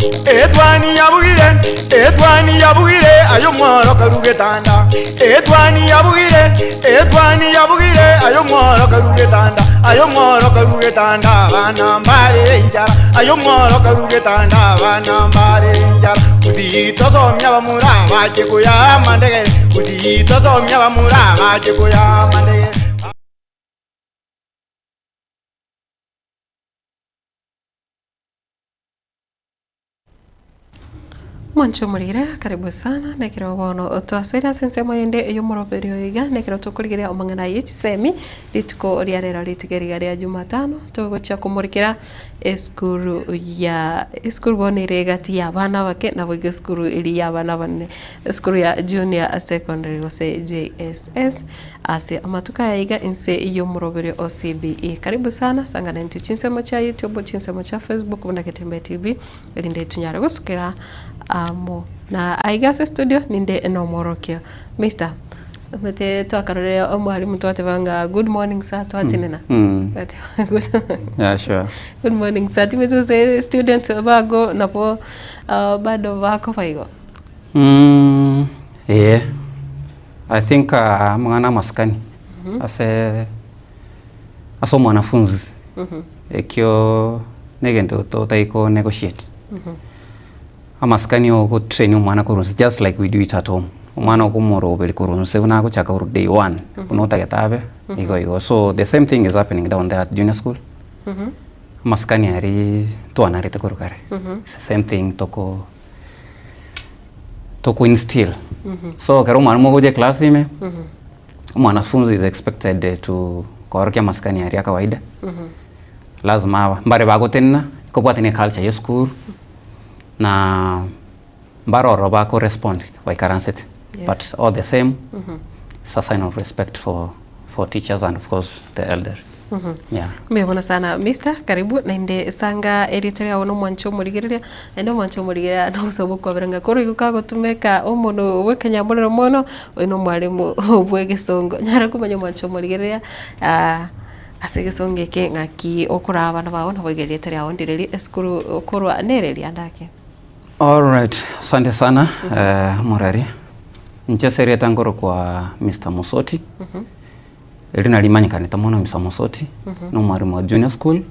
Etwani yabugire, etwani yabugire, aye omworo karue getanda. Etwani yabugire, etwani yabugire, aye omworo karue getanda. Aye omworo karue getanda, abana mbarere enchara. Aye omworo karue getanda, abana mbarere enchara. Gusii tosomie abamura bache koyaa amandegere, Gusii tosomie abamura bache koyaa amandegere. Mwanche omorire, karibu sana, nekero bono twasoire ase ensemo eyende ey'omoroberio oyo iga, nekero tokorigereria amang'ana ye chisemi, rituko ria rero rituko riga ria jumatano, togochia komorikera esukuru ya esukuru bono ere egati ya abana abake naboigo esukuru eria ya abana abanene, esukuru ya junior secondary gose JSS. Ase amatuko aya iga inse y'omoroberio o CBE. Karibu sana, sangana intwe chinsemo chia YouTube, chinsemo chia Facebook buna Getembe TV, erinde tunyare gosukera amo. Na aiga ase studio ninde nomworokia Mister, omanyete twakarorire omwalimu twateba ng'a good morning sir twatenena. Twateba good Yeah, sure. good morning sir, timanyeti gose students bago nabo bado bakoba igo? Eeh. I think amang'ana amasikani ase ase omwanafunzi ekio na egento totari ko negotiate. Amasikani ogotrain omwana korwa inse just like we do it at home. Omwana okomoroberi korwa inse buna agochaka korwa day one buna otagete abe igo igo. So the same thing is happening down there at junior school, amasikani aria twanarete korwa kare, it's the same thing toko. Toko instill. So ekero omwalimu ogocha eclass ime, omwanafunzi is expected to koorokia amasikani aria kawaida, lazima aba mbare bagotenena, kobwatia na eculture ya esukuru, na mbare ororo bako respond baikaransete, but all the same, it's a sign of respect for for teachers and of course the elder. Yeah. Mbuya mono sana Mister, karibu naende sanga erieta riago na omwancho omorigereria, naende omwancho omorigereria nogosa gokwabera ng'a korwa igo kagotumeka omonwe bwa ekenyamorero mono, oyo na omwalimu bwa egesongo. Nyara komanya omwancho omorigereria ase egesongo eke ng'aki okoraa abana bago naboigo erieta riago ndireri esukuru okorwa nereri ande ake. Alright, asante sana omoreri. Inche ase erieta nkorokwa Mister Mosoti. Erio nario rimanyekanete mono Mister Mosoti, na omwalimu wa junior school,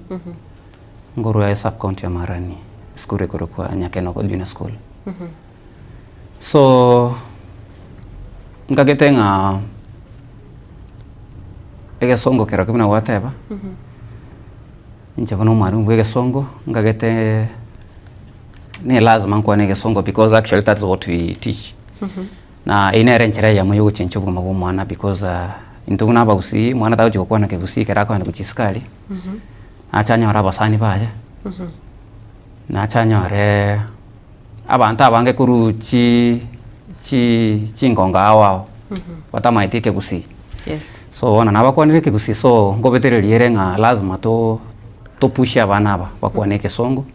nkorwa esub county ya Marani, esukuru ekorokwa Nyakenoko junior school. So, nkagete ng'a egesongo kerokio buna gwateba, inche buna omwalimu bwa egesongo, nkagete ne lazima nkwane egesongo because actually that's what we teach. Na eyio nere enchera eyemo ya ogochenchia obogima bwa omwana because intwe buna abagusii, omwana tagochia gokwana kegusii ekero akogenda gochia isiko aria, nache anyore abasani baye, nache anyore abanto abange korwa chi chi chingongo ao ao, batamaeti ekegusii. Yes. So bono nabakwanire ekegusii so nkobetereria ere ng'a lazima to topushe abana aba bakwane ekesongo,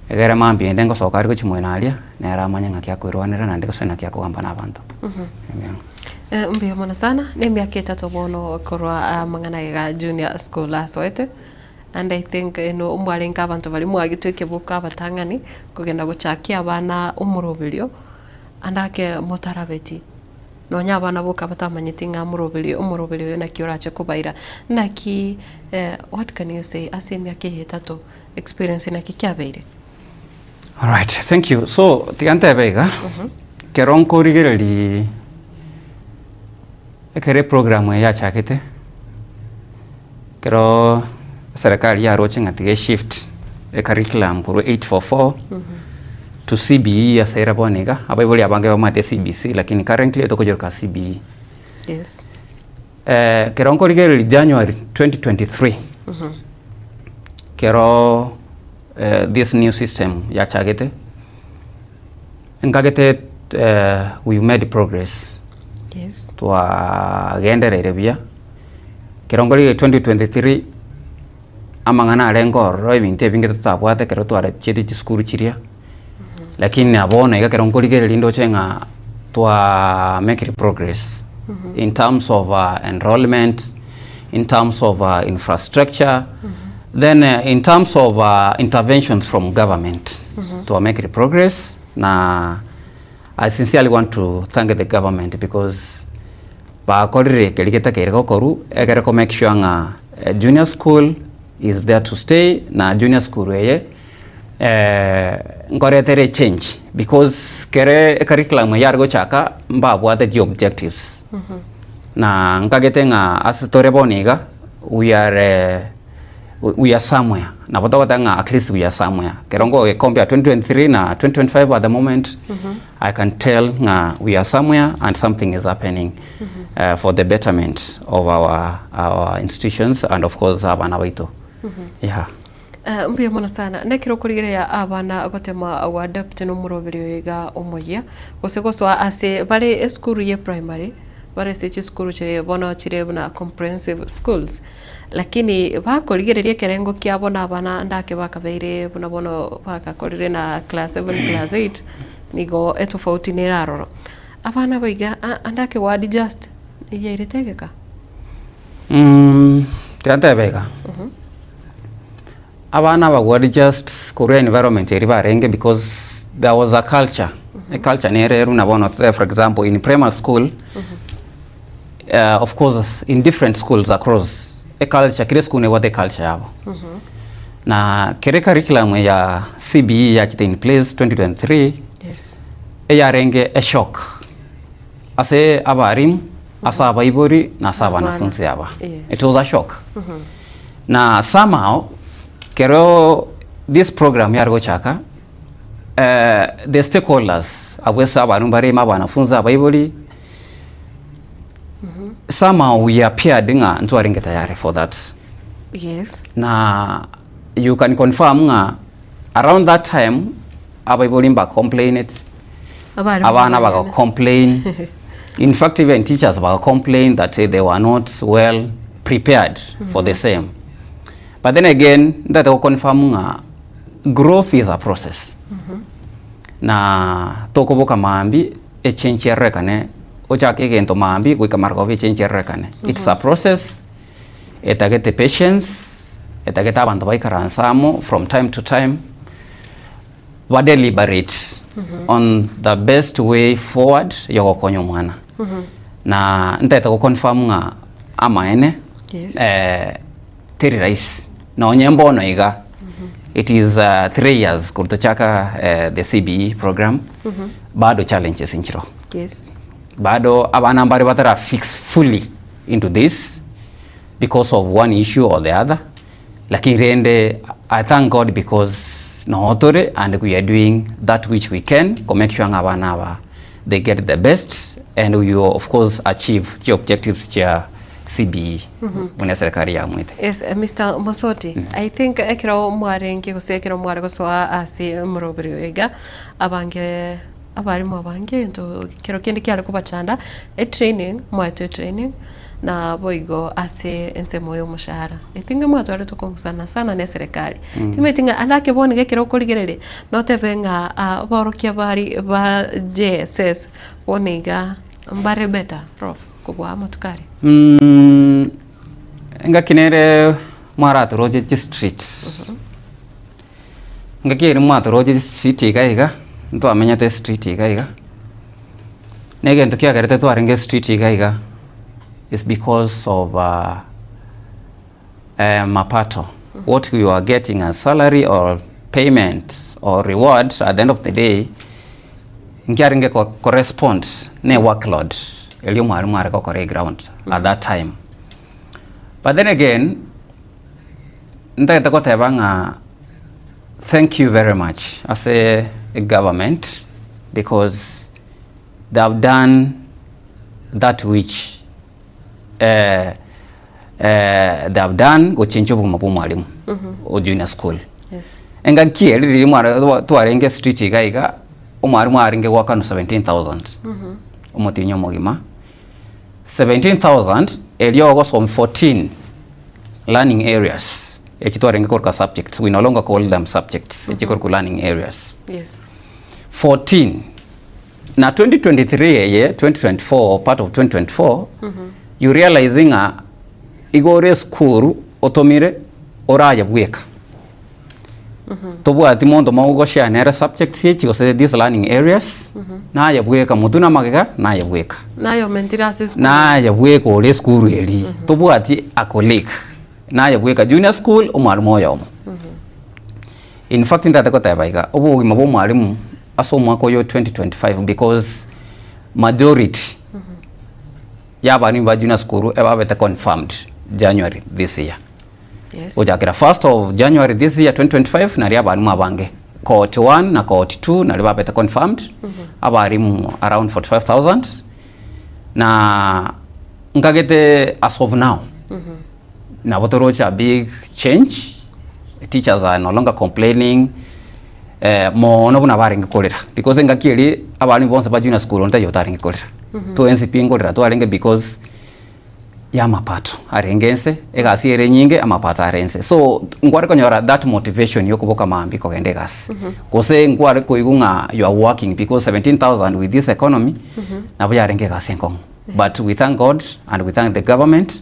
egere mambia ende ngosoka aria gochia moino aria, nere amanye ng'aki akoirwanera naende gose ng'aki akogamba na abanto. Mbuya. Eh, mbuya mono sana, na emiaka etato bono korwa amang'ana iga junior school asoete, and I think eno mwarenge abanto baria mwagetwe ekeboko abatang'ani, kogenda gochakia abana omoroberio, ande ake motarabeti. Nonya abana boka batamanyeti ng'a omoroberio omoroberio oyo naki orache kobaira. Naki what can you say ase emiaka eye etato experience naki kiabeire? Alright, thank you. So, tiga ntebe iga, kero nkorigereria ekero eprogram eye yachakete, ekero eserekari yaroche ng'a tiga eshift ecurriculum korwa 844 to CBE ase ere bono iga, abaibori abange bamanyete CBC lakini currently tokoyeroka CBE. Yes. Ekero nkorigereria January 2023, ekero this new system yachagete, nkagete we made progress, Yes. twagendereire buya, ekero nkorigereria 2023, amang'ana arenge ororo ebinto ebinge totabwate ekero twarachete chisukuru chiria, lakini na bono iga ekero nkorigereria ndoche ng'a twamekire progress in terms of enrollment, in terms of infrastructure, then in terms of interventions from government. Twamekire progress na I sincerely want to thank the government because bakorire keria getakeire gokorwa ekere ko make sure ng'a junior school is there to stay na junior school eye nkoreta ere echange because kere ecurriculum eye yare gochaka mbabwate chiobjectives na nkagete ng'a ase tore bono iga we are we are somewhere nabo togoteba ng'a at least we are somewhere ekero nkoge compare 2023 na 2025 at the moment I can tell ng'a we are somewhere and something is happening for the betterment of our our institutions and of course abana baito yeah. Mbuya mono sana. Nekero okorigereria abana gotema goadapt nomoroberi oyo iga omoyia, gose gosoa ase bare esukuru ye primary, bare ase chisukuru chire bono chire buna comprehensive schools, lakini bakorigereria ekerengo kiabo na abana ande ake bakabeire buna bono bagakorire na class seven, class eight, nigo etofauti nere aroro. Abana aba iga ande ake go adjust eyairete egeka? Tiga ntebe iga, abana aba go adjust korwa environment eria barenge because there was a culture, eculture nere ere buna bono for example in primary school, of course in different schools across, eculture kera esukuru nebwate eculture yabo. Na kere ecurriculum ya CBE yachete in place 2023, Yes. eyarenge eshock ase abarimu, ase abaibori, na ase Abana. abanafunzi aba. Yes. It was a shock. Na somehow, kero this program yare gochaka, the stakeholders, abwo ase abarimu bare ime, abanafunzi, abaibori, somehow we appeared ng'a ntwarenge tayari for that. Yes. Na you can confirm ng'a around that time abaibori mba complained, Abarimu abana babayane. baga complain in fact even teachers baga complain that they were not well prepared for the same. But then again ndate go confirm ng'a growth is a process. Na tokoboka maambia echange erorekane ochake egento maambia goika marogoba echange erorekane. It's a process etagete patience, etagete abanto baikaranse amo from time to time ba deliberate on the best way forward yogokonya omwana. Na ntagete go confirm ng'a amaene Yes. teri rahisi nonye mbono iga it is 3 years korwa tochaka the CBE program bado challenges nchiro Yes. bado abana mbare batara fix fully into this because of one issue or the other lakini rende I thank God because nootore and we are doing that which we can to make sure ng'a abana aba they get the best and we will of course achieve the objectives chia CBE buna serikali yamwete. Yes, Mr. Mosoti, I think ekero mwarenge gose ekero mware gosoa ase omoroberi oyo iga, abange abarimu abange egento kero kende kiare kobachanda, etraining, mwaetwe etraining, na boigo ase ensemo ya omoshahara. I think mwatwarete okong'usana sana na eserekari. Timanyeti ng'a ande ake bono iga ekero okorigereria, notebe ng'a abaorokia bari ba JSS bono iga mbare better off kobua amatuko aria. Engaki nere mwaratoroche chistreet, engaki ere mwatoroche chistreet iga iga, ntwamenyete estreet iga iga, na egento kiagerete twarenge estreet iga iga is because of mapato, what we were getting as salary or payment or reward at the end of the day, nkiarenge ko correspond na eworkload eria omwalimu are gokora eground at that time. But then again, ntagete goteba ng'a thank you very much ase egovernment because they have done that which they have done gochenjia obogima bwa omwalimu o junior school. Yes. Engaki eri riria mware twarenge street iga iga, omwalimu arenge goakanwa 17,000 omotienyi omogima, 17,000 erio ogosoma 14 learning areas echi twarenge korwa subjects, we no longer call them subjects, echi korwa learning areas. Yes. 14 na 2023 eye 2024 part of 2024 you realize ng'a igo ore esukuru otomire oraye bweka. Tobwati monto mogoshare nere subjects echi gose these learning areas, naye bweka motwe na amagega, naye bweka. Naye omentire ase esukuru. Naye bweka ore esukuru eria, tobwati a colleague, naye bweka junior school omwalimu oyomo. In fact ntagete koteba iga, obogima bwa omwalimu ase omwaka oyo 2025 because majority ya abalimu ba junior school ebabete confirmed January this year. Yes. Gochakera first of January this year 2025 naria abalimu abange cohort 1 na cohort 2 naria babete confirmed abalimu around 45000 na nkagete as of now nabo toroche a big change teachers are no longer complaining eh, mono buna barenge korera because engaki eria abalimu bonsi ba junior school onde taiyo otarenge korera twensi pi nkorera twarenge because ya amapato arenge ense, egasi ere enyinge amapato are ense. So nkware konyora that motivation ya okoboka mambia kogenda egasi. Gose nkware koigwa ng'a you are working because 17,000 with this economy nabo yarenge egasi enkong'u. But we thank God and we thank the government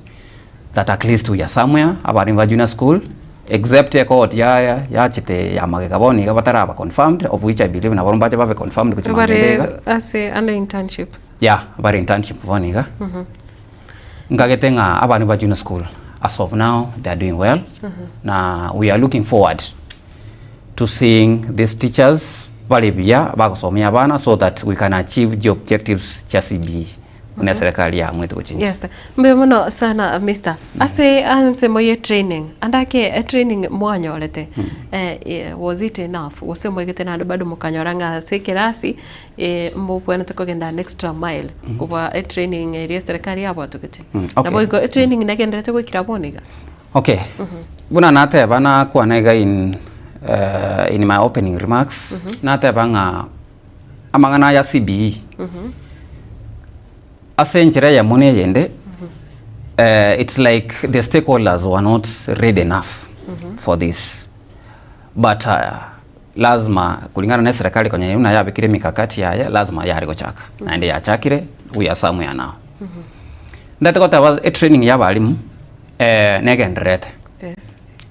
that at least we are somewhere, abarimu ba junior school except ecohort ya yachete ya magega bono iga bataraba confirmed of which I believe nabo mbache babe confirmed gochia magega Bare iga. ase under internship. Yeah, bare internship bono iga. Nkagete ng'a abana ba junior school as of now they are doing well na we are looking forward to seeing these teachers bare buya bagosomia abana so that we can achieve the objectives chia CBE buna eserekari yaamwete gochincha. Yes, mbuya mono sana Mister. Ase ansemo ye training, ande ake etraining mwanyorete eh, eh, was it enough gose mwaigete naende bado mokanyora ng'a ase ekerasi Mbobwenerete kogenda an extra mile kobua etraining eria eserekari yabwatogete. Okay. Naboigo etraining negenderete goikera bono iga. Okay, buna nateba nakwana iga in in my opening remarks, nateba ng'a amang'ana aya CBE, ase enchera eyemo na eyende, it's like the stakeholders were not ready enough for this but Lazima kulingana ne serikali konya buna yabekire emikakati yaye lazima yare gochaka naende yachakire we are somewhere now. Ndate goteba etraining ya abalimu negendererete. Yes.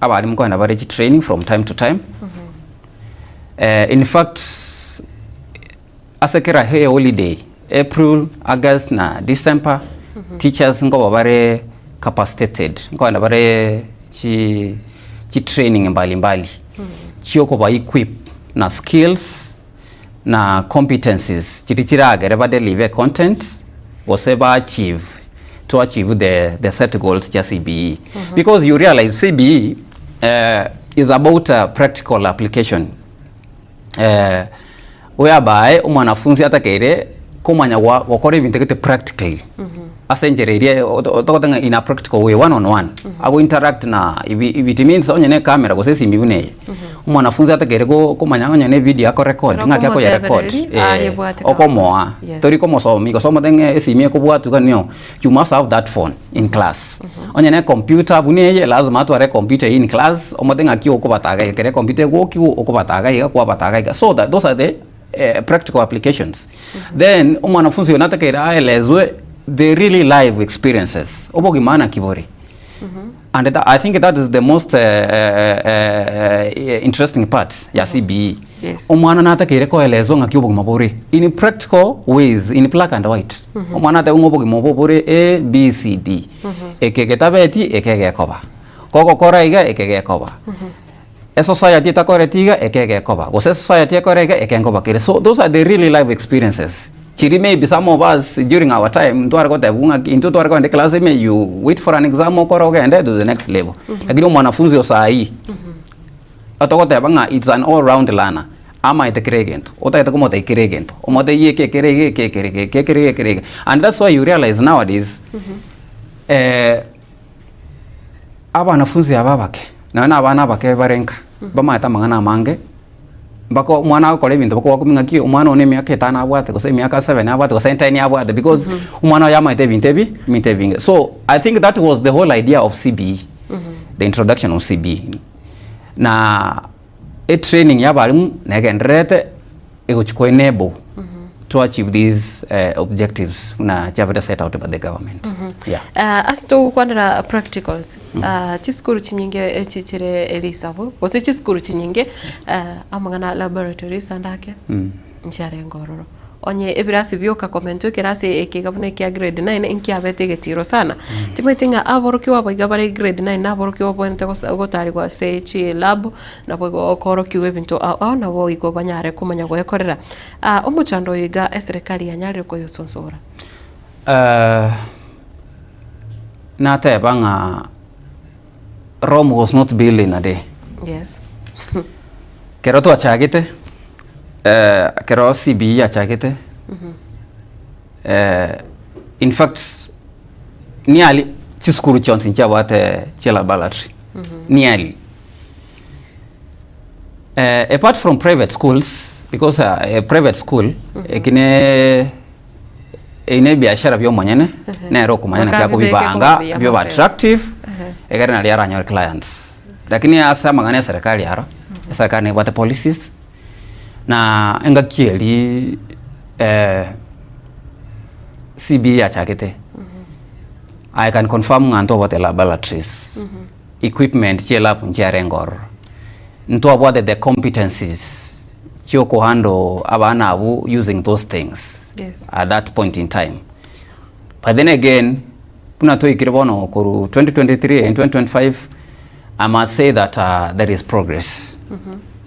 Abalimu kogenda bare chitraining from time to time. In fact ase kera holiday April, August na December teachers nkoba bare capacitated nkogenda bare chi chi training mbali mbali chiokoba equip na skills na competencies chiria chiragere ba deliver content gose ba achieve to achieve the the set goals chia CBE because you realize CBE is about practical application. Whereby omwanafunzi atakeire komanya gwa gokora ebinto gete practically ase enchera eria togoteba ng'a in a practical way one on one ago interact na ibi it means onye na ecamera gose esimi buna eye omwanafunzi atakeire go komanya onye na evideo ako record Ekero ng'aki akoye record okomotebereria, ayebwate kabisa. okomoa Yes. tori komosomia gose omote ng'a esimi ekobwatwa iga no you must have that phone in class. Onye ne computer buna eye lazima atware computer in class omote ng'aki okobataga iga ekero ecomputer egwokiwa okobataga iga kwabataga iga so that those are the practical applications. Then omwanafunzi oyo natakeire aelezwe the really life experiences obogima naki bore and tha I think that is the most interesting part ya CBE. Yes. Omwana natakeire koelezwa ng'aki obogima bore in practical ways in black and white. Omwana atebwe ng'a obogima obo bore A, B, C, D. Eke getabeti eke egekoba, kogokora iga eke gekoba, esociety etakoreti iga eke egekoba, gose esociety ekore iga eke nkoba kere. So those are the really life experiences chiri maybe some of us during our time ntware gotebiwa ng'aki intwe tware kogenda eclass ime you wait for an exam okore ogende to the next level. Lakini omwanafunzi o saii. Togoteba ng'a it's an all round learner, amaete kera egento, otagete komotebia kera egento, omotebie eke ekere iga, eke ekere iga, eke ekere iga, eke ekere iga. And that's why you realize nowadays abanafunzi aba abake, nonye na abana abake bare nka, bamaete amang'ana amange, mpaka omwana agokora ebinto mpaka ogokumia ng'aki omwana one emiaka etano abwate, gose emiaka seven abwate, gose ten abwate because omwana oyo amaete ebinto ebi, ebinto ebinge. So, I think that was the whole idea of CBE, the introduction of CBE. Na etraining ya abalimu negendererete egochia ko enable. to achieve these objectives buna chiabete set out by the government. Yeah. Ah, ase togokwanera practicals, ah, chisukuru chinyinge echi chire risabu, gose chisukuru chinyinge, ah, amang'ana laboratories ande ake, nchiarenge ororo. Onye ebirasi bioka komentwa ekerasi eke iga buna ekia grade nine nkiabete egetiro sana. Timanyeti ng'a aborokigwa aba iga bare grade nine naborokigwa babwenerete gosa gotarigwa ase chilab, naboigo okoorokigwa ebinto ao ao nabo igo banyare komanya goekorera. Ah, omochando oyo iga eserekari yanyarire koyosonsora. Nateba ng'a Rome was not built in a day. Yes. Kero twachagete, kero CBE yachagete, in fact nearly chisukuru chionsi nchiabwate chilaboratory, nearly. Apart from private schools, because a private school, eki ne eyi ne ebiashara bia omonyene, nere okomanya naki Mpaka abibeke akobibanga, koba buya biobe mapema. attractive, egere naria aranyore clients. Lakini ase amang'ana ya eserekari aro, eserekari nebwate policies, na engaki eria CBE yachagete, I can confirm ng'a ntobwate laboratories. Equipment chie lab nchiarenge ororo. Ntwabwate the competencies chiokohandle abana abwo using those things Yes. at that point in time. But then again, buna twaikire bono korwa 2023 and 2025, I must say that there is progress.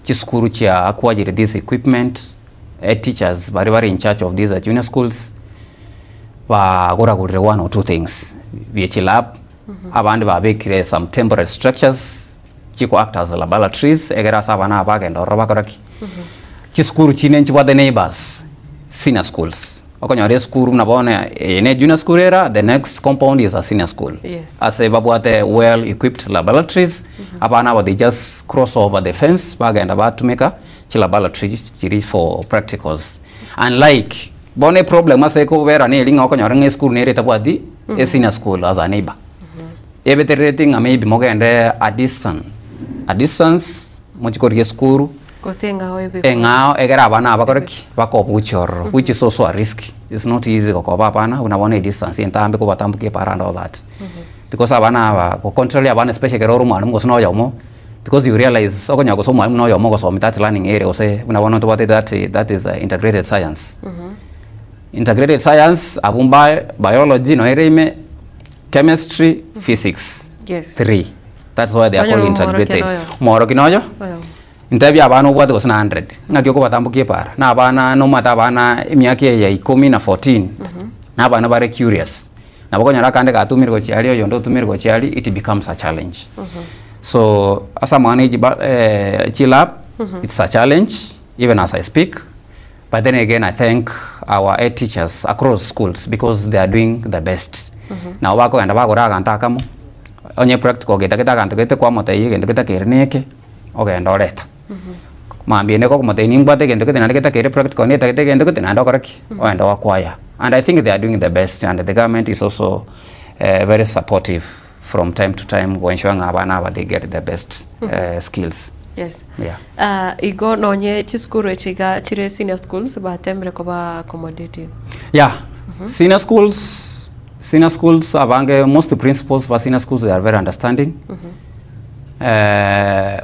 Chisukuru chia acquired this equipment, teachers baria bare in charge of these junior schools, bagoragorire one or two things bie chilab, Abande babekire some temporary structures chiko act as laboratories egere ase abana aba bagenda ororo bakora ki? Chisukuru chinde nchibwate neighbors, senior schools. Okonyora esukuru buna bono eye ne junior school era, the next compound is a senior school. Yes. Ase babwate well equipped laboratories, abana aba they just cross over the fence bagenda batumeka chilaboratories chiria for practicals. Unlike Bono eproblem ase ekobera neri ng'a okonyora ng'a esukuru nere etabwati esenior school as a neighbor. Ebeterereti ng'a maybe mogende a distant a distance mochie korigia esukuru Gose eng'ao ebe eng'ao egere abana aba bakore ki? Bakobuchia ororo which is also a risk. It's not easy gokoba abana buna bono edistance entambe kobatambokia epara and all that. Because abana aba gocontrol abana especially ekero ore omwalimu gose na oyomo. Because you realize okonyora gose omwalimu na oyomo ogosomia that learning area gose buna bono ntobwate that that is integrated science. Integrated science abwo mbae biology noyo ere ime, chemistry, physics. Yes. Three. That's why they are Onye called omworokia integrated. noyo. Omworokia noyo, Oyomo. ntebia abana obwate gose na hundred, ng'aki okobatambokia epara? Na abana nomanyete abana emiaka eye ya ikomi na fourteen, na abana bare curious. Nabo okonyora akande gatumire gochia aria oyonde otumire gochia aria it becomes a challenge. So ase amang'ana ya chiba chilab it's a challenge even as I speak but then again I thank our head teachers across schools because they are doing the best. Nabo bakogenda bagora aganto akamo onye practical getagete aganto gete kwamotebia egento getakeire neke ogenda oreta. Mambia ende gokomotebia nimbwate egento gete naende getakeire practical netagete egento gete naende okore ki? Ogende oacquire. And I think they are doing the best and the government is also very supportive from time to time go ensure ng'a abana aba they get the best skills. Yes. Yeah. Ah, igo nonye chisukuru echi iga chire senior schools batemire koba accommodative. Yeah. Senior schools, senior schools abange most principals ba senior schools they are very understanding.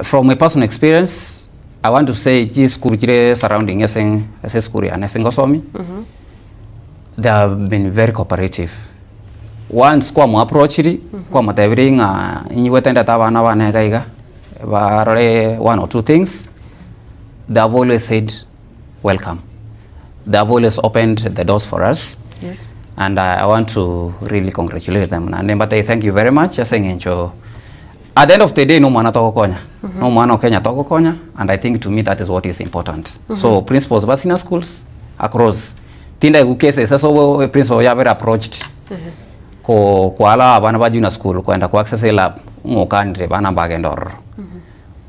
From my personal experience I want to say chisukuru chire surrounding ase ase esukuru yane ase ngosomi they have been very cooperative. Once kwamoapproachiri kwamotebirie ng'a inyigwete ndete abana bane iga iga barore one or two things they have always said welcome. They have always opened the doors for us. Yes. And I, I want to really congratulate them. Naende mbatebie thank you very much ase eng'encho at the end of the day nomwana togokonya. Nomwana o Kenya togokonya and I think to me that is what is important. So principals ba senior schools across tindaigwa cases ase obo principal yabere approached ko koala abana ba junior school koenda ko access elab ng'a okanire bana mbagende ororo.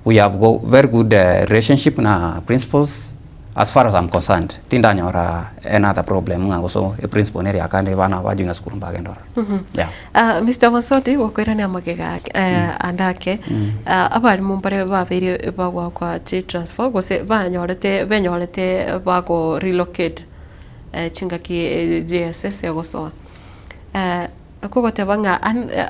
We have go very good relationship na principals as far as I'm concerned tindanyora another problem ng'a gose eprinciple nere yakanire bana ba junior school mbagende ororo. Yeah. Ah, Mr. Mosoti gokoirania amagega ake eh, ande ake ah, abarimu mbare babeire bagwakwa chitransfer gose banyorete benyorete bago relocate. Chingaki JSS egosoa. Nakwo ogoteba ng'a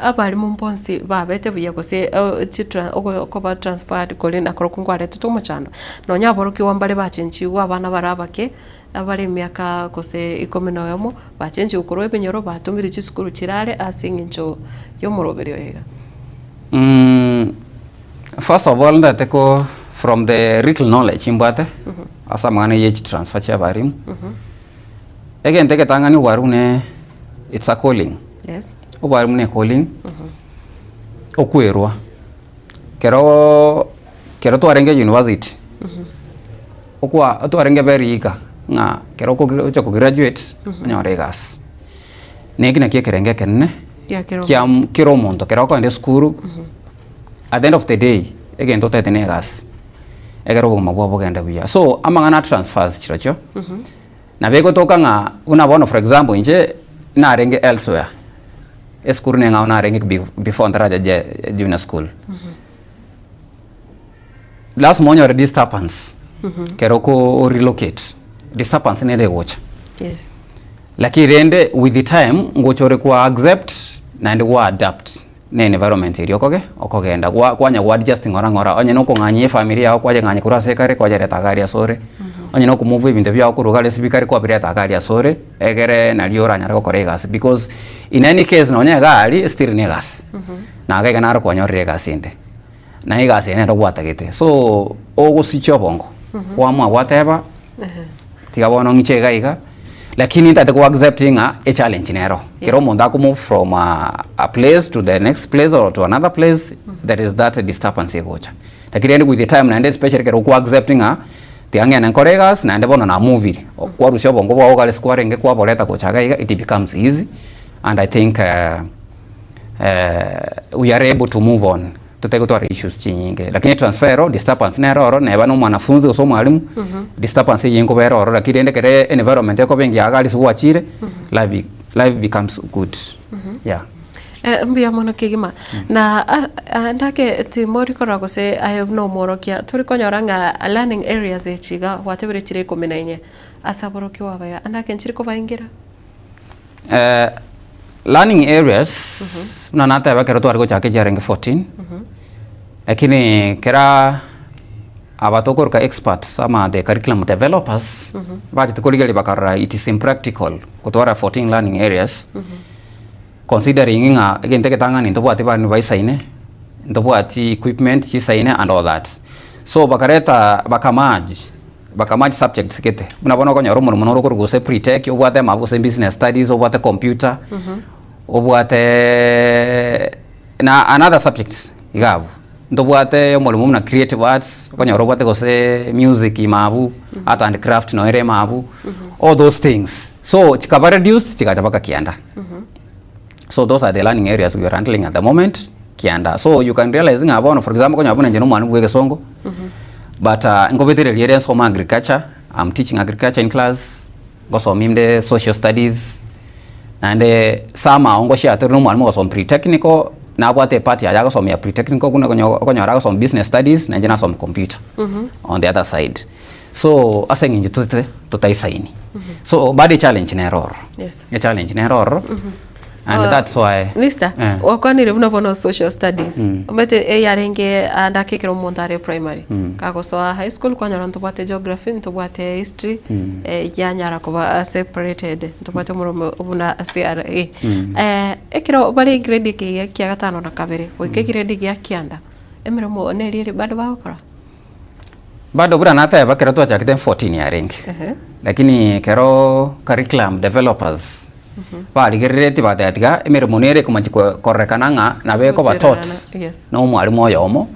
abalimu bonsi babete buya gose chitra okoba transferred kore nakorokwo nkwaretete omochando. Nonya aborokigwa mbare bachenchigwe abana bare abake, abare emiaka gose ikomi na oyomo, bachenchigwe korwa ebinyoro batomirwe chisukuru chire are ase eng'encho ya omoroberi oyo iga. First of all ntagete ko from the little knowledge mbwate ase amang'ana ye chitransfer chia abalimu, egento egetang'ani obwarimu ne it's a calling. Yes. Obwarimu ne calling, okwerwa, keroo kero twarenge university, okwa twarenge very eager ng'a kero okogi ocha kograduate onyore egasi. Na eki nakio ekerengo ekenene Gia kera kia omonto. kera omonto, kero okogenda esukuru, at the end of the day, egento otagete na egasi, ekero obogima bwao bogende buya. So amang'ana a transfers chirochio, nabo egotoka ng'a buna bono for example inche, narenge elsewhere, esukuru neng'ao narenge be before ntaracha je junior school. Lasima onyore disturbance ekero oko relocate, disturbance nere egocha. Yes. Lakini rende with the time ngocha ore kwa accept naende gwa adapt na environment eria okoge okogenda gwa kwanya go adjust ng'ora ng'ora onye na okong'anyia efamiri yago kwanyeng'anyia korwa ase ekare kwanyereta iga aria ase ore, onye na okomove ebinto biago korwa iga aria ase bikare kwabireta iga aria ase ore, egere nario oranyare gokora egasi because in any case nonye iga aria still na egasi, na iga iga naro kwanyorire egasi ende. Na egasi eye nere gwatagete, so ogosicha obongo, kwamua gwateba, tiga bono ng'iche iga iga, lakini ntagete go accept ng'a echallenge nero. Kera omonto ako move from a place to the next place or to another place, there is that disturbance egocha. Lakini rende with the time naende especially ekero okwa accept ng'a tiga ng'ende nkore egasi naende bono na movire, kwarusia obongo bwao iga ase kwarenge kwaboreta gocha iga iga, it becomes easy and I think. we are able to move on totari gotwara issues chinyinge lakini transfer ero disturbance nere oro neba na omwanafunzi gose omwalimu disturbance eye nkoba ere ororo lakini rende ekere environment ekoba engiya iga ase gwachire life be life becomes good yeah. Mbuya mono kegima. Na ndake timori korora gose aye buna omworokia tori konyora ng'a learning areas echi iga gwatebire chire ikomi na inye ase aborokigwa abaya ndake nchiri kobaingira? Learning areas buna nateba ekero tware gochaka echiarenge 14, lakini kera aba tokoroka experts ama the curriculum developers bachete korigereria bakarora it is impractical gotwara 14 learning areas considering ng'a egento egetang'ani ntobwati abana baisaine, ntobwati equipment chisaine and all that. So bakareta bakamerge. Bakamerge subjects gete, buna bono okonyora omoremo noro okorwa gose pre-tech, obwate amabu gose business studies, obwate computer, obwate na another subjects iga abwo. Ntobwate omoremo buna creative arts, okonyora obwate gose music ime abwo, art and craft noyo ere ime abwo, all those things. So chikaba reduced chigacha mpaka kianda. So those are the learning areas we are handling at the moment kianda. So you can realize ng'a bono for example okonyora buna inche na omwalimu bwa egesongo but nkobetereria ere nsome agriculture, I'm teaching agriculture in class, ngosomia inde social studies, naende somehow ngoshare tore na omwalimu ogosoma pre-technical, nabwate epart yaye agosomia pre-technical buna okonyo okonyora agosoma business studies, nainche nasoma computer on the other side. So ase eng'encho tote totaisaini. So bado echallenge nere ororo. Yes. Echallenge nere ororo and that's why Mister, eh. gwakwanire buna bono social studies. Omanyete eyarenge ande ake ekero omonto are primary, kagosoa high school kwanyora ntobwate geography, ntobwate history, yanyara koba separated, ntobwate omoromo buna CRE. Ekero bare egrade eke iga kia gatano na kabere, goika egrade gia kianda, emeremo neri ere bado bagokora? Bado buna nateba ekero twachakete 14 yarenge, lakini ekero curriculum developers barigereretie bateba tiga emeremo nere ekomachi korekana ng'a nabo ekoba taught Gochererana, yes. na omwalimu oyomo,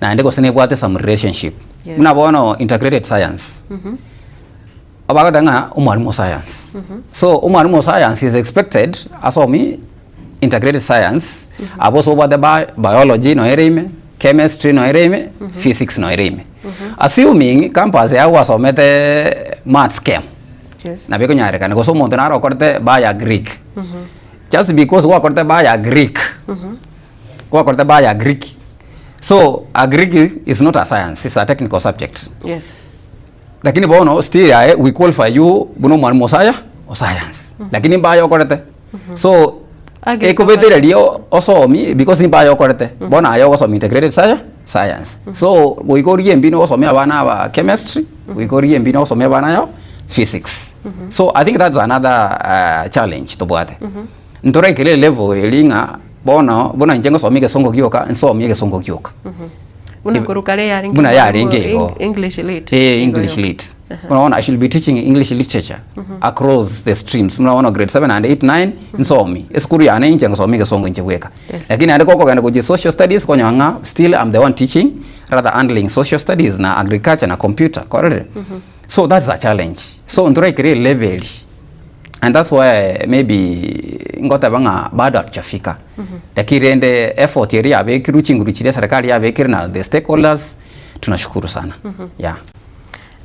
naende gose nebwate some relationship. Yes. Buna bono integrated science, abagoteba ng'a omwalimu o science, so omwalimu o science is expected asomie integrated science, abwo ase obwate bi biology noyo ere ime, chemistry noyo ere ime, physics noyo ere ime. Assuming campus yago gwasomete maths chem, Yes. nabo ekonyarekana gose omonto naro okorete bio agric, just because gwakorete bio agric, gwakorete bio agric, so agric is not a science, is a technical subject. Yes. Lakini bono still aye we qualify you buna omwalimu o saya o science lakini mbaya okorete so Agriculture. ekobetereria osomi because mbaya okorete bono aye ogosoma integrated sci science so goika origie embinu osomie abana aba chemistry goika origie embinu osomie abana yo physics so I think that's another challenge tobwate ntoraikere elevel eria ng'a bono buna inche ngosomia egesongo gioka nsomie egesongo gioka. Buna korwa kare yarenge Buna omwalimu yarenge igo. Eng- English lit. Eh, English lit. Buna bono I should be teaching English literature across the streams. Buna bono grade 7 and 8, 9 nsomi. Esukuru yane inche ngosomia egesongo inche bweka. Yes. Lakini naende gokogenda gochia social studies okonyora ng'a still I'm the one teaching rather handling social studies na agriculture na computer. Kwarorire? So that's a challenge. So ntoraikere elevel and that's why maybe ngoteba ng'a bado hatujafika lakini rende effort eria yabekirwe chinguru chiria serikali yabekire na the stakeholders tunashukuru sana yeah.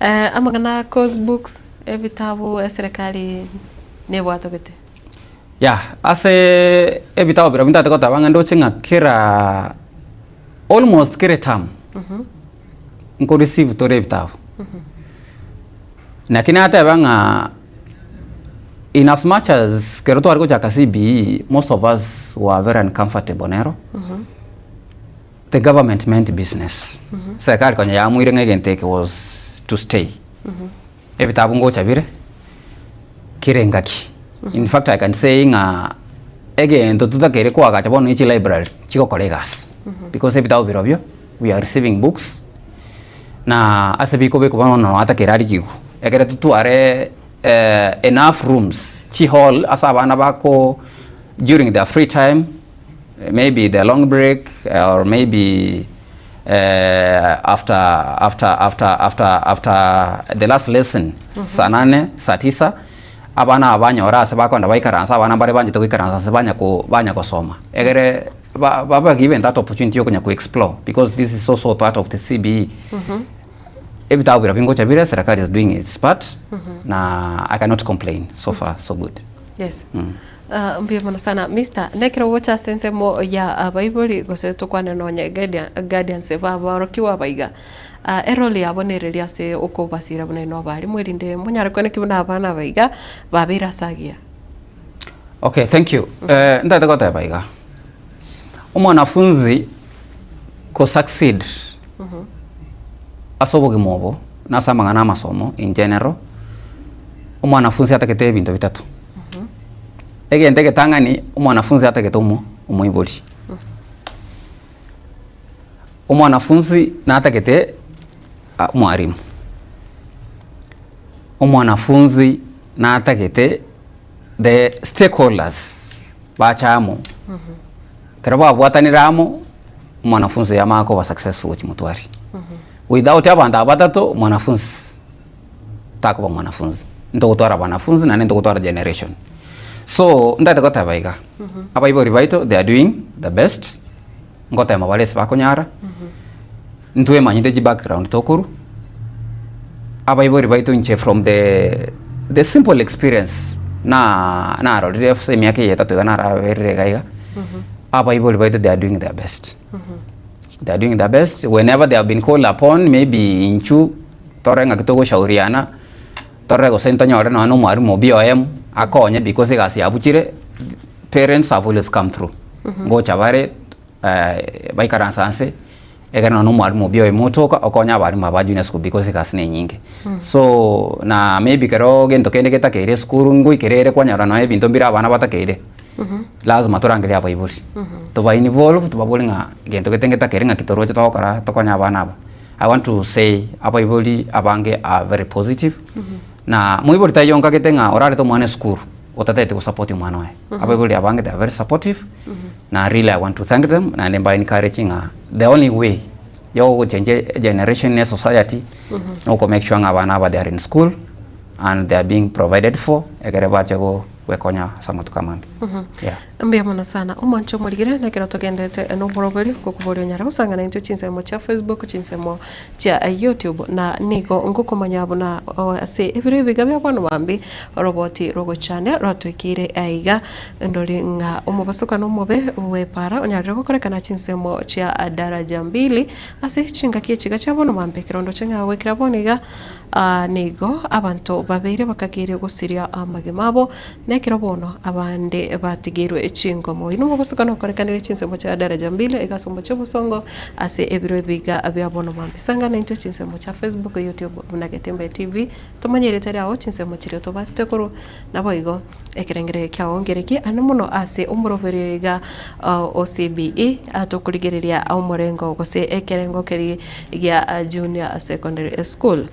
Eh, amang'ana a course books, ebitabu eserekari nebwatogete. Yeah, ase ebitabu biria ntagete goteba ng'a ndoche ng'a kera almost kera eterm nko receive tore ebitabu. Naki nateba ng'a in as much as ekero tware gochaka CBE most of us were very uncomfortable nero, the government meant business. Serikali konya yamuire ng'a egento eke was to stay. Ebitabu ngocha bire, kera engaki. In fact I can say ng'a egento totakeire koagacha bono ne chilibrary chigokora egasi because ebitabu birobio we are receiving books. Na ase bikobekwa bono noo atakere arigigwe, ekere totware enough rooms, chihall ase abana bako during their free time, maybe the long break or maybe after after after after after the last lesson saa nane, saa tisa, abana aba banyora ase bakogenda baikaranse abana mbare banchete goikaransa ase banya ko banya kosoma, egere. Ba baba given that opportunity yokonya ko explore because this is also part of the CBE. Ebitabu bira bingocha bire serikali is doing its part na I cannot complain so far so good. Yes. Ah, mbuya mono sana Mister, nekero gocha ase ensemo ya abaibori gose tokwane nonye guardian, guardians ba aborokigwa aba iga, ah, erole yabo nereri ase okobasira buna inwe abalimu erinde monyare koenekia buna abana aba iga babeire ase agiya. Okay, thank you. Eh, ntagete goteba iga. Omwanafunzi ko succeed ase obogima obo na ase amang'ana amasomo in general, omwanafunzi atagete ebinto bitato. Egento egetang'ani, omwanafunzi atagete omo omoibori. Omwanafunzi natagete omwarimu. Omwanafunzi natagete the stakeholders bache amo, ekero babwatanire amo, omwanafunzi oyo amanye koba successful gochia motwari. Without abanto aba batato, mwanafunzi takoba mwanafunzi, ntogotwara abanafunzi naende ntogotwara generation. So, ntagete goteba iga, abaibori baito they are doing the best, ngotema bare ase bakonyara, ntwemanyete chibackground tokorwa, abaibori baito inche from the the simple experience na narorire ase emiaka eye etato iga naraberire iga iga, abaibori baito they are doing their best. They are doing their best whenever they have been called upon maybe inchu torore ng'aki togoshauriana, torore gose ntonyore nonye na omwalimu o BOM akonye because egasi yabuchire, parents have always come through. Ngocha bare baikaransa nse, ekero nonye na omwalimu obi oyomo otoka okonye abalimu aba junior school because egasi ne enyinge. So na maybe ekero gento kende getakeire esukuru ngoikera ere kwanyora nonye ebinto mbire abana batakeire, lazima torangerie abaibori, toba involve tobabori ng'a gento gete ngetakeire ng'aki toroche togokora tokonye abana aba. I want to say abaibori abange are very positive, na moibori taiyo nkagete ng'a orarete omwana esukuru otatagete gosupport omwana oye. Abaibori abange they are very supportive, na really I want to thank them naende mba encourage ng'a the only way ya ogochange egeneration na esociety na oko make sure ng'a abana aba they are in school and they are being provided for ekere bache go gwekonya ase amatuko amambe. Yeah. Mbuya mono sana omwanche omorigire nekero togenderete nomoroberi ngokoboria onyare gosang'ana intwe chinsemo chia Facebook chinsemo chia YouTube na nigo ngokomanya buna ase ebiro ebiga bia bono mambi oroboti rogochania rwatoikeire aiga ndori ng'a omobasokano omobe bw'epaara onyarire gokorekana chinsemo chia daraja mbili ase chingaki echiga chia bono mambi ekero ndoche ng'a goikera bono iga. Nigo abanto babeire bakageire gosiria amagima abo, na ekero bono abande batigeirwe chingomo. Oyio nomobosokano okorekanire chinsemo chia Daraja Mbili iga ase omochie obosongo ase ebiro ebiga bia bono mambia. Sangana intwe chinsemo chia Facebook, YouTube buna Getembe TV, tomanye erieta riao chinsemo chiria tobatete korwa, naboigo ekerengererio kiao nkereki ande mono ase omoroberio iga o CBE tokorigereria omorengo gose ekerengo keria gia junior secondary school.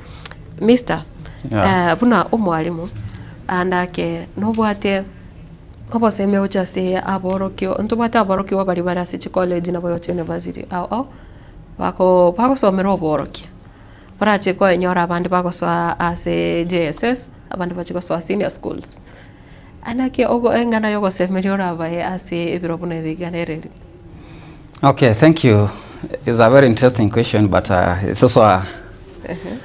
Mister, Yeah. buna omwalimu ande ake nobwate obosemia gochia ase aborokio ntobwate aborokigwa baria bare ase chicollege nabo gochia university ao ao bako bagosomera oborokia. Barache koenyora abande bagosoa ase JSS, abande bachie gosoa senior schools. Naki ogo eng'ana ya ogosemeria orabae ase ebiro buna ebi iga nere eri? Okay, thank you. It's a very interesting question, but it's also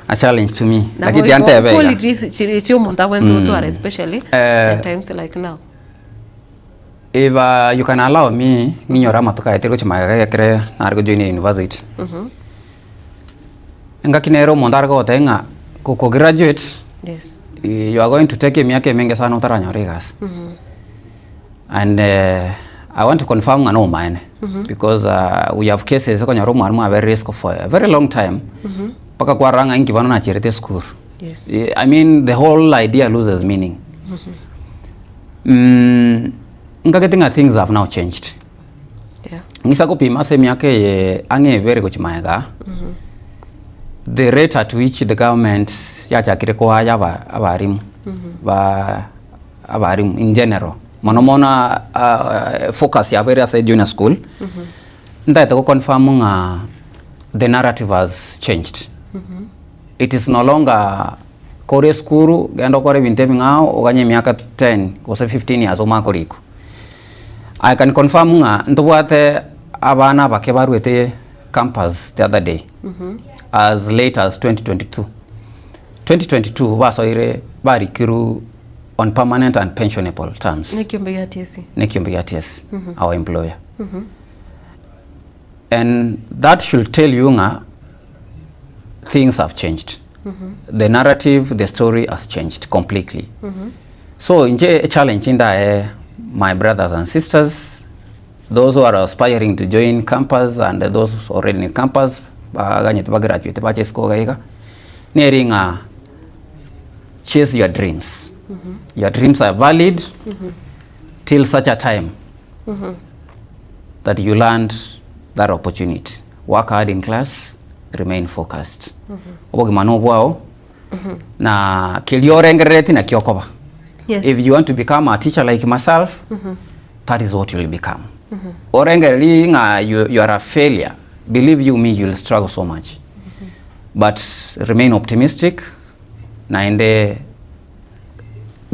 a challenge to me. Lakini tiantebe iga. Qualities chiri chia omonto abwenerete gotwara especially Eh. in times like now. If you can allow me, ng'inyore amatuko aye tiri gochia magega ekere nare gojoin university. Engaki nere omonto are gogotebia ng'a gokograduate, Yes. you are going to take emiaka emenge sana otaranyora egasi. And I want to confirm ng'a nomaene because we have cases okonyora omwalimu aberire isiko for a very long time, mpaka kwarora ng'a inki bono nacherete esukuru. Yes. I mean the whole idea loses meaning. Nkagete ng'a things have now changed. Yeah. Ng'isa gopima ase emiaka eye ang'e ebere gochia magega, the rate at which the government yachakire koaya aba abarimu ba abarimu in general, mono mono focus yabo ere ase junior school, ntagete go confirm ng'a the narrative has changed. It is no longer kore esukuru, genda okore ebinto ebing'ao, oganye emiaka 10 gose 15 years omanye korikwa. I can confirm ng'a ntobwate abana abake barwete campus the other day as late as 2022. 2022 basoire barikirwe on permanent and pensionable terms Nekiombe gia TSC. nekiombe gia TSC our employer and that should tell you ng'a things have changed the narrative the story has changed completely So inche echallenge ndae my brothers and sisters, those who are aspiring to join campus and those already in campus, baganyete bagraduate bache isiko iga iga, neri ng'a chase your dreams. Your dreams are valid till such a time that you land that opportunity. Work hard in class, remain focused. Obogima nobwao, na keria orengereretie nakio okoba. Yes. If you want to become a teacher like myself, that is what you will become. Orengererie ng'a you, you are a failure, believe you me, you will struggle so much. But remain optimistic, naende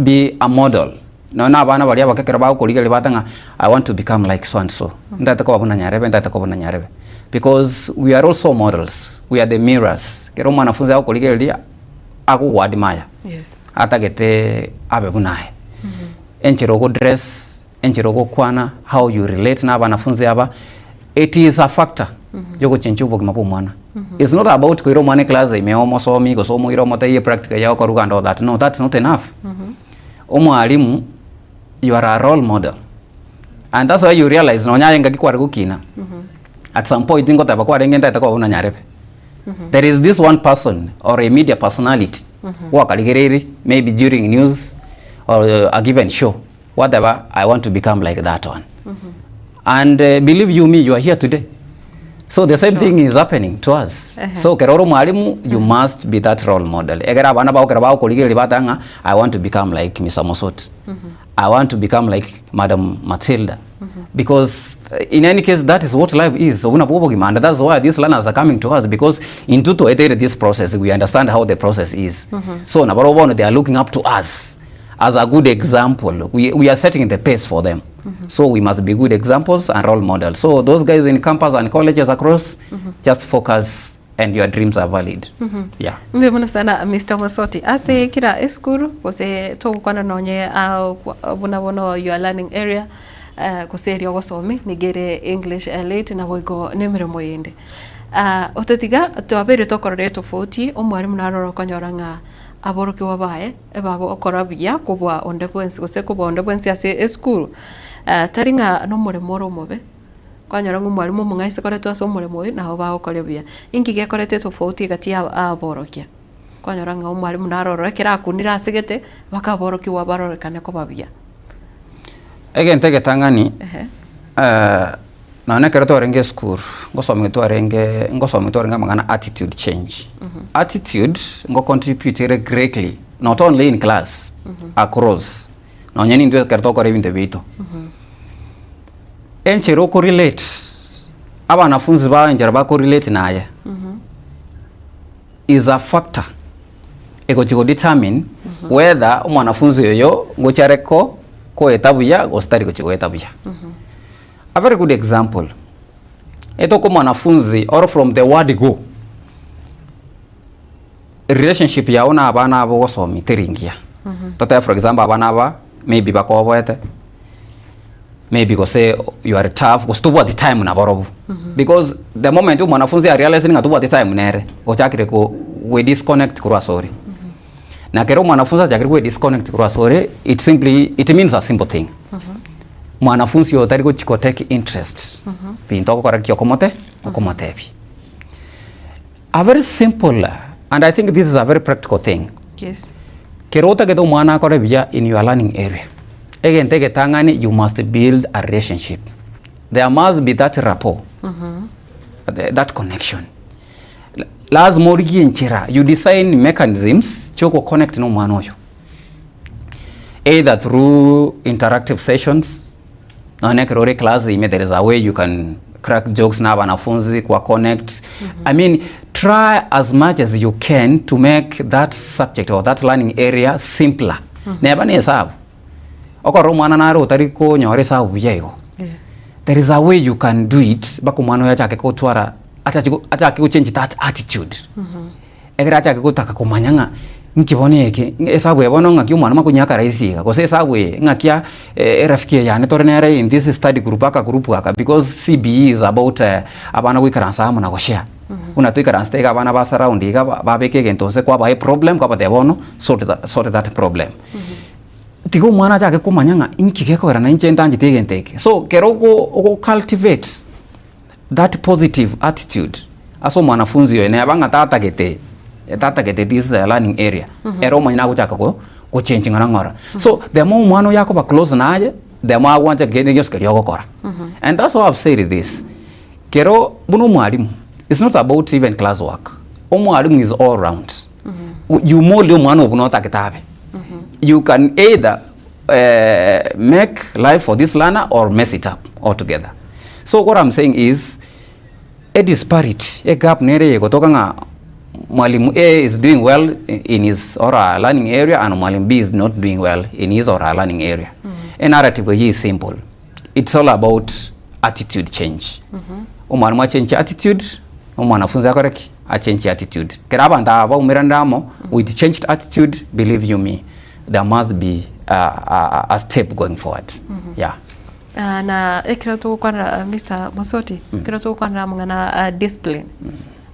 be a model. Nonya na abana baria abake ekero bagokorigereria bagoteba ng'a I want to become like so and so, ntagete koba buna nyarebe, ntagete koba buna nyarebe. Because we are also models, we are the mirrors. Ekero omwanafunzi agokorigereria, agogo admire, Yes. atagete abe buna aye. Enchera ogodress, enchera ogokwana, how you relate na abanafunzi aba, it is a factor yogochenchia obogima bwa omwana. It's not about koira omwana eclass ime omosomi gose omoire omotebie epractical ya okoruga and all that, no that's not enough. Omwalimu you are a role model and that's why you realize nonya aye ngaki kware gokina at some point ngoteba kwarenge ntagete koba buna nyarebe. There is this one person or a media personality gwakarigereiri maybe during news or a given show gwateba I want to become like that one. And believe you me you are here today. So the same Sure. thing is happening to us. Ehe. So ekero ore omwalimu you must be that role model. Ekero abana bago ekero bagokorigereria bateba ng'a I want to become like Mr. Mosoti. I want to become like Madam Matilda. Because in any case that is what life is. Obwo nabwo obogima and that's why these learners are coming to us because intwe twaeteire this process we understand how the process is. So nabarobwo bono they are looking up to us as a good example. We, we are setting the pace for them. So we must be good examples and role models. So those guys in campus and colleges across, just focus and your dreams are valid. Yeah. Mbuya mono sana Mr. Mosoti. Ase kera esukuru gose togokwana nonye ah, kwa- buna bono your learning area eh, gose eria ogosomi nigo ere English Elite naboigo na emeremo yende. Ah, otatiga twabeire tokorora etofauti, omwalimu naroro okonyora ng'a aborokigwa baye ebagokora buya kobua onde bwensi gose kobua onde bwensi ase esukuru. Tari ng'a nomoremo ore omobe, kwanyora ng'a omwalimu omong'aisi koretwa ase omoremo oyio nabo bagokoria buya. Inki gekoreta etofauti egati ya aborokia? Kwanyora ng'a omwalimu naro ororo ekero akunire ase gete, mpaka aborokigwa barorekane koba buya. Egento egetang'ani, nonya ekero twarenge esukuru, ngosomigwa twarenge ngosomigwa twarenge amang'ana attitude change. Attitude ngo contribute ere greatly not only in class, across, nonya nintwe ekero togokora ebinto biaito. Enchera oko relate, abanafunzi bao enchera bako relate naye, is a factor egochi go determine whether omwanafunzi oyo ngochi are ko koeta buya gose tari gochi goeta buya. A very good example, etoka omwanafunzi or from the word go, relationship yago na abana aba ogosomia teri ngiya. Totebe for example abana aba maybe bakoboete, maybe gose you are tough gose tobwati time nabarobwo because the moment omwanafunzi a realize ng'a tobwati time nere ochakire ko we disconnect korwa ase ore. Na ekero omwanafunzi achakire kwe disconnect korwa ase ore it simply it means a simple thing. Mwanafunzi oyo tari gochi go take interest binto ogokora ki okomote okomotebia. A very simple and I think this is a very practical thing. Yes. Kero otagete omwana akore buya in your learning area, egento egetang'ani you must build a relationship. There must be that rapport, that connection. Lazima origie enchera, you design mechanisms chia connect na omwana oyo. Either through interactive sessions, Nonya ekero ore class ime there is a way you can crack jokes na abanafunzi kwa connect I mean try as much as you can to make that subject or that learning area simpler neba na esabu okorora omwana nare otari konyora esabu buya igo Yeah. there is a way you can do it mpaka omwana oyo achake gotwara achache achake gochange that attitude Ekero achake gotaka komanya ng'a inki bono eke, esabu eye bono ng'aki omwana makonyaka rahisi iga, gose esabu eye ng'aki aa erafiki eye yane tore nere in this study group aka group aka because CBE is about abana goikaransa amo na goshare. Buna toikaransete iga abana ba surround iga ba babeka egento nse kwabaa eproblem kwabatebia bono sort tha sort that problem. Tiga omwana achake komanya ng'a inki gekogera na inche ntancheti egento eke. So kero ogo ogo cultivate that positive attitude ase omwanafunzi oyo neba ng'a tatagete tatagete this learning area ere omonyene agochaka go gochengi ng'ora ng'ora. So the more omwana oyo akoba close naye the more agwancha kende gionsi keria ogokora. And that's why I've said this, kero buna omwalimu it's not about even class work, omwalimu is all round. You mold omwana oo buna otagete abe. You can either make life for this learner or mess it up altogether. So what I'm saying is a disparity, a gap nere egotoka ng'a mwalimu A is doing well in his or her learning area and mwalimu B is not doing well in his or her learning area. A narrative eye is simple. It's all about attitude change. Omwalimu achenche attitude, omwanafunzi akore ki? Achenche attitude. Kera abanto aba baumeranire amo with changed attitude, believe you me, there must be a, a, a step going forward. Yeah. Ah, na ekero togokwanera Mr. Mosoti, ekero togokwanera amang'ana a discipline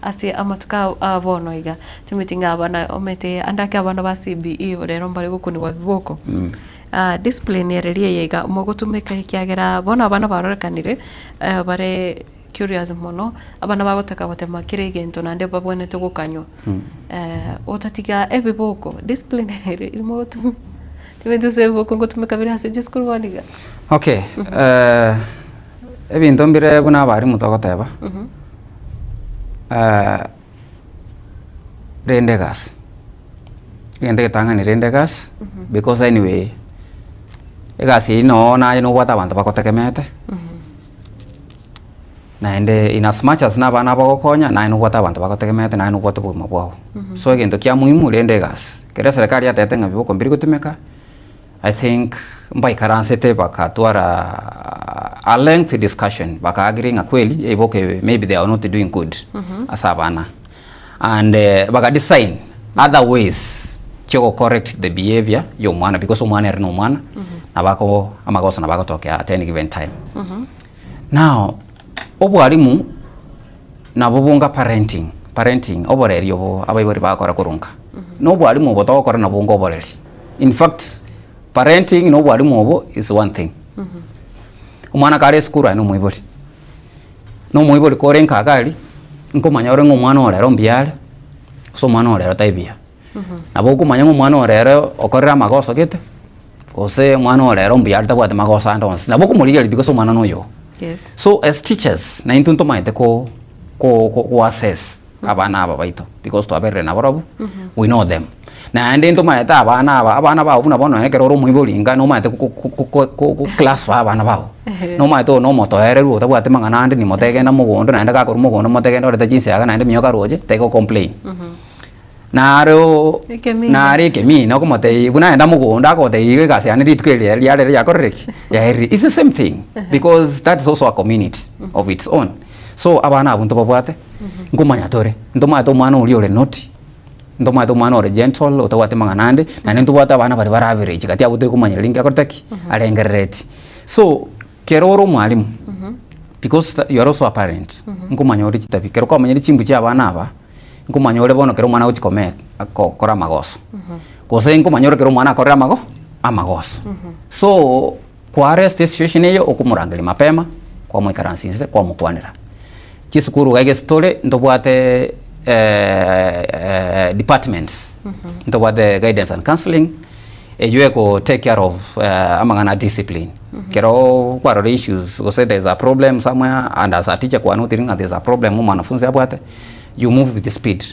ase amatuko a- a bono iga, timeti ng'a abana omanyete ande ake abana ba CBE rero mbare gokunigwa viboko. Ah, discipline ere riaye iga mogotumeka ekiagera bono abana barorekanire bare curious mono, abana bagotaka gotema kera egento naende babwenerete gokanywa. Otatiga ebiboko, discipline ere mogotumeka. Ebinto ase ebiboko ngotumeka bire ase chisukuru bono iga. Okay, ebinto mbire buna abalimu togoteba, rende egasi, egento egetang'ani rende egasi, because anyway, egasi eyio noo naye nobwate abanto bagotegemeete, Naende in as much as na abana bagokonya, naye nobwate abanto bagotegemeete, naye nobwate obogima bwao. So egento kia muhimu rende egasi. Ekero eserekari yatebete ng'a biboko mbiri gotumeka, I think mbaikaransete bakatwara a lengthy discussion, baka agree ng'a kweli ebiboko ebi maybe they are not doing good ase abana. And baka design other ways chia go correct the behaviour ya omwana because omwana ere na omwana, nabo ako amagoso nabo agotokea at any given time. Now, obwalimu, Nabo bonga parenting, parenting, oboreri obo abaibori bagokora korwa nka. Na obwalimu obo togokora nabwo bonga oboreri. In fact, parenting na obwalimu obo is one thing. Omwana kare esukuru aye na omoibori, na omoibori kore nka iga aria, nkomanya ore ng'a omwana ore ero mbuya are, gose omwana ore ero tai buya. Nabo okomanya ng'a omwana ore ero okorire amagoso gete, gose omwana ore ero mbuya are tabwati magoso ande onsi, nabo okomorigereria because omwana na oyogo. Yes. So as teachers, na intwe ntomaete ko ko ko go assess abana aba baito because twaberire nabarobwo, we know them. Naende ntomaete abana aba, abana bago buna bono ekero ore omoibori inga nomaete ko ko ko ko ko go classify abana bago. Nomaete oyo na omotoereru otabwati mang'ana ande nimotege genda mogondo naende gakorwa mogondo motege genda orete chinsiaga naende minyoka roche taigo complain. Naro Ekemina. nare ekemina okomotebia buna aenda mogondo agotebia iga egasi yane rituko eri riarero riakorire ki? Riaerire. It's the same thing because that is also a community of its own. So abana abwo ntobabwate, nkomanya tore, ntomanyete omwana oria ore naughty, ntomanyete omwana ore gentle otabwati mang'ana ande, naende ntobwate abana baria bare average gati abwo tokomanya riria akorete ki? Arengerereti. So, kero ore omwalimu, because you are also a parent, nkomanya ore chitabia, kero kwamanyire chimbu chia abana aba, Nkomanya ore bono kera omwana agochia komee gokora amagoso, gose nkomanya ore kera omwana akorire amago amagoso. So, kwa arrest esituation eye okomorangeria mapema, kwamoikaransia inse kwamokwanera. Chisukuru iga gese tore ntobwate departments, ntobwate guidance and counselling, eywo ego take care of amang'ana a discipline. Ekero kwarora issues gose there is a problem somewhere and as a teacher kwanotire ng'a there is a problem omwanafunzi abwate, you move with speed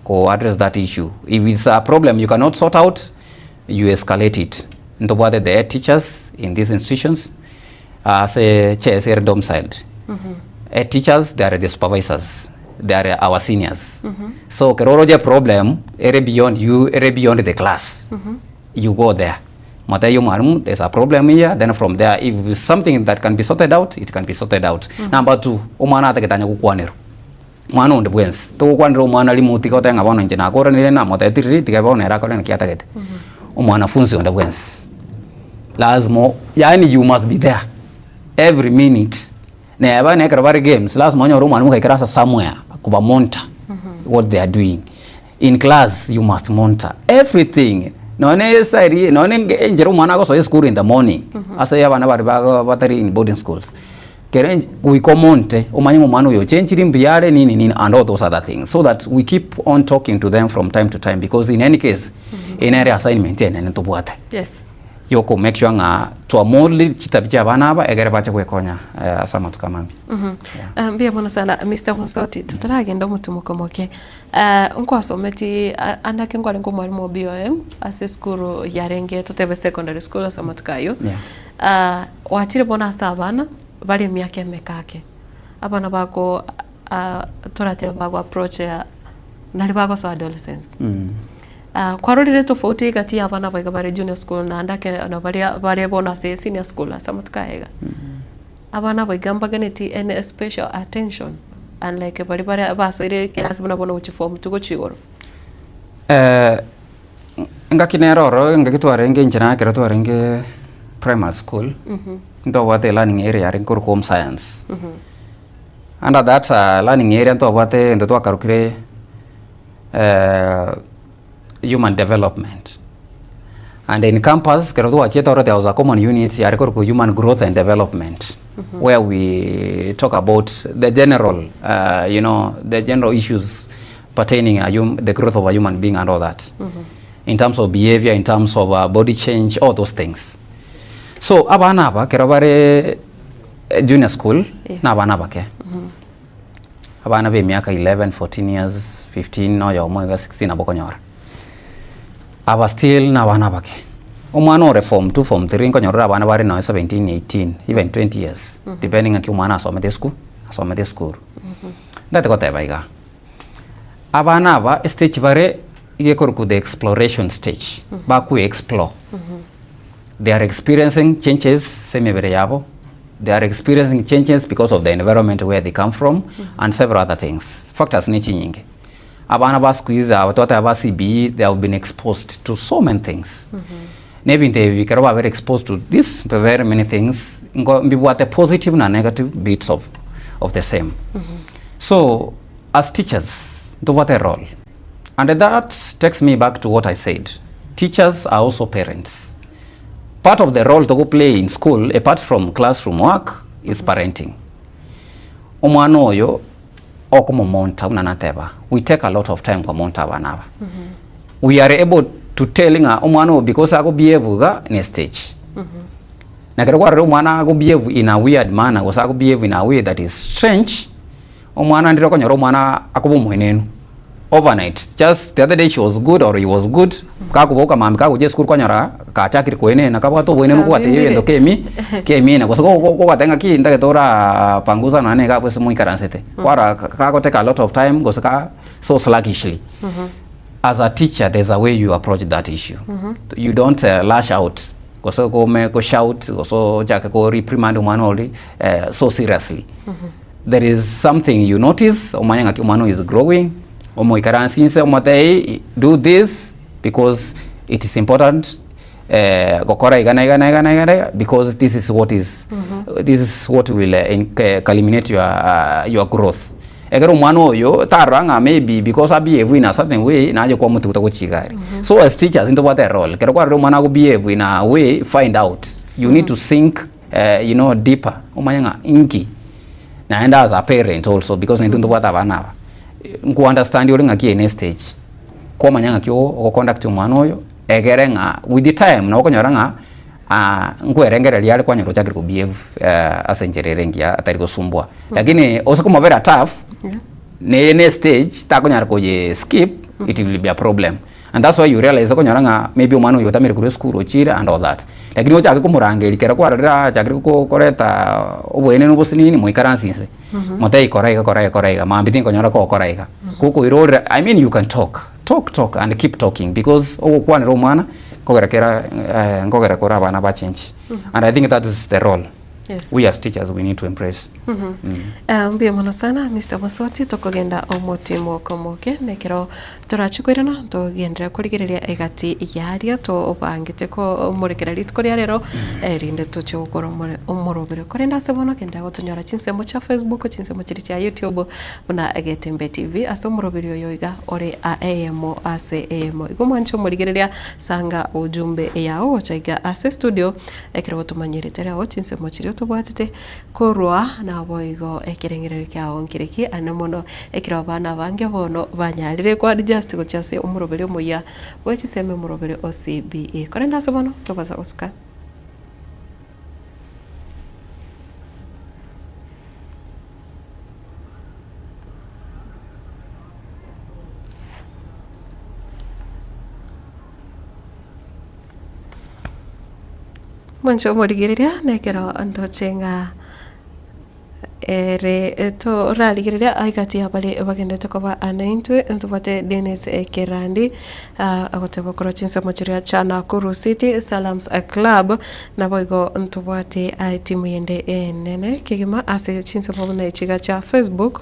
ko address that issue. If it's a problem you cannot sort out, you escalate it. Ntobwate the head teachers in these institutions ase chairs ere domiciled. Head teachers they are the supervisors, they are our seniors. So ekero oroche problem ere beyond you, ere beyond the class, you go there. Motebie omwalimu there's a problem here, then from there if it's something that can be sorted out, it can be sorted out. Number two, omwana atagete anya gokwanerwa. Mwana onde bwensi, togokwanera omwana rimo tiga otebe ng'a bono inche nakoranire namotebeti riria tiga bono ere akore naki atagete. Omwanafunzi onde bwensi, lazima o yaani you must be there every minute, neba na ekero bare games lazima onyore omwalimu gaikire ase somewhere koba monitor what they are doing. In class you must monitor everything nonye na eside nonye na enchera omwana agosoa esukuru in the morning ase abana baria bago batari in boarding schools. Kere ench goika omonte omanye ng'a omwana oyo ochenchiri mbuya are nini nini and all those other things so that we keep on talking to them from time to time because in any case eye nere assignment enene tobwate Yes. yoko make sure ng'a twamolire chitabi chia abana aba egere bache gwekonya ase amatuko amambe. Yeah. Mbuya mono sana Mr. Mosoti, totaragenda omotimoko moke, nkwasometi ande ake nkwarenge omwalimu o BOM ase esukuru yarenge totebe secondary school ase amatuko ayio. Yeah. Gwachire bono ase abana bare emiaka emeke ake, abana bako toratebe bago approach nari bagosoa adolescence. Kwarorire tofauti gati ya abana aba iga bare junior school naende ake na baria bare bono ase senior school ase amatuko aya iga. Abana aba iga mbaganeti any special attention unlike baria bare basoire ekerasi buna bono gochia form two gochia igoro. Engaki nere ororo engaki twarenge inche naye ekero twarenge primary school, ntobwate elearning area yarenge korokwa home science. Under that learning area ntobwate egento twakarokire human development. And in campus ekero twachiete ororo there was a common unit yare korokwa human growth and development where we talk about the general you know the general issues pertaining a hum the growth of a human being and all that in terms of behavior, in terms of body change, all those things. So abana aba ekero bare junior school Yes. na abana abake abana ba emiaka 11, 14 years, 15 na oyomo iga 16 nabo okonyora. Aba still na abana abake. Omwana ore form two, form three nkonyora ore abana bare nonye 17, 18, even 20 years depending ng'aki omwana asomete esukuru asomete esukuru. Ndate goteba iga, Abana aba estage bare iga ekorokwa the exploration stage, bakwe explore. They are experiencing changes ase emebere yabo, they are experiencing changes because of the environment where they come from and several other things. Factors ne chinyinge. Abana ba siku hizi aba twateba ba CBE they have been exposed to so many things. Na ebinto ebi ekero babere exposed to this very many things, nko mbibwate positive na negative bits of, of the same. So as teachers ntobwate erole and that takes me back to what I said, teachers are also parents. Part of the role togo play in school apart from classroom work is parenting. Omwana oyo okomomonta buna nateba, we take a lot of time komonta abana aba. We are able to tell ng'a omwana oyo because ago behave iga ne stage. Na ekero kwarorire omwana ago behave in a weird manner gose ago behave in a way that is strange, omwana ndire okonyora omwana akoba omoenenu overnight just the other day she was good or he was good, kakoboka mambia kagochia esukuru kwanyora kachakire koenena kabwate oboenenu kobwate Kabimbire. egento kemi kemiene gose go- go- gogoteba ng'aki ntagete ora pangusa nonye niga abwo ase moikaransete, kwarora kagotake a lot of time gose ka so sluggishly. As a teacher there's a way you approach that issue. You don't lash out gose kome ko shout gose ochake ko reprimand omwana oria so seriously. There is something you notice omanye ng'aki omwana oyo is growing, omoikaransie inse omotebie do this because it is important gokora iga na iga na iga na iga na iga because this is what is this is what will culminate your your growth. Ekero omwana oyo tarora ng'a maybe because a behave in a certain way naye kwamotuguta gochia iga aria. So as teachers ntobwate erole, ekero kwarorire omwana ago behave in a way find out, you need to sink you know deeper omanye ng'a inki naende as a parent also because naintwe ntobwate abana aba, nko understand ore ng'aki eye ne estage, kwamanya ng'aki ogo conduct omwana oyo egere ng'a with the time nabo okonyora ng'a nkwerengereria are kwanyora ochakire ko behave ase enchera ere engiya atari gosumbua. Lakini ose komobera tough neye ne stage takonyara koye skip it will be a problem and that's why you realize okonyora ng'a maybe omwana oyo otamire korwa esukuru ochire and all that. Lakini ochake komorangeria kero kwarorire achakire ko koreta oboenenu obosinini moikaranse inse motebie kora iga kora iga kora iga mambia tinkonyora kogokora iga. Gokoirorera I mean you can talk talk talk and keep talking because ogokwanera omwana nkogera kera nkogera kore abana ba change and I think that is the role. Yes. We as teachers we need to embrace. Eh, mbuya mono sana Mr. Mosoti tokogenda omotimo komoke nekero torache koirana togenderera korigereria egati yaria tobangete komorekera rituko ria rero erinde toche gokora omore omorobere korende ase bono genderera gotonyora chinsemo chia Facebook chinsemo chiria chia YouTube buna Getembe TV ase omoroberi oyo iga ore a eyemo ase eyemo igo mwanche omorigereria sanga ujumbe yao gocha iga ase studio Ekero gotomanyerete reo chinsemo chiria otobwatete korwa, naboigo ekereng'ererio kiao nkereki ane mono, ekero abana abange bono banyarire ko adjust gochia ase omoroberi omoyia bwe chisemi omoroberi o CBE. Korende ase bono tobasa gosuka. Mwanche omorigereria nekero ndoche ng'a ere torarigereria egati ya baria bagenderete koba naintwe ntobwate Dennis Kerandi agoteba korwa chinsemo chiria chia Nakuru City Salams Club naboigo ntobwate etimu yende enene kegima ase chinsemo buna echi iga chia Facebook.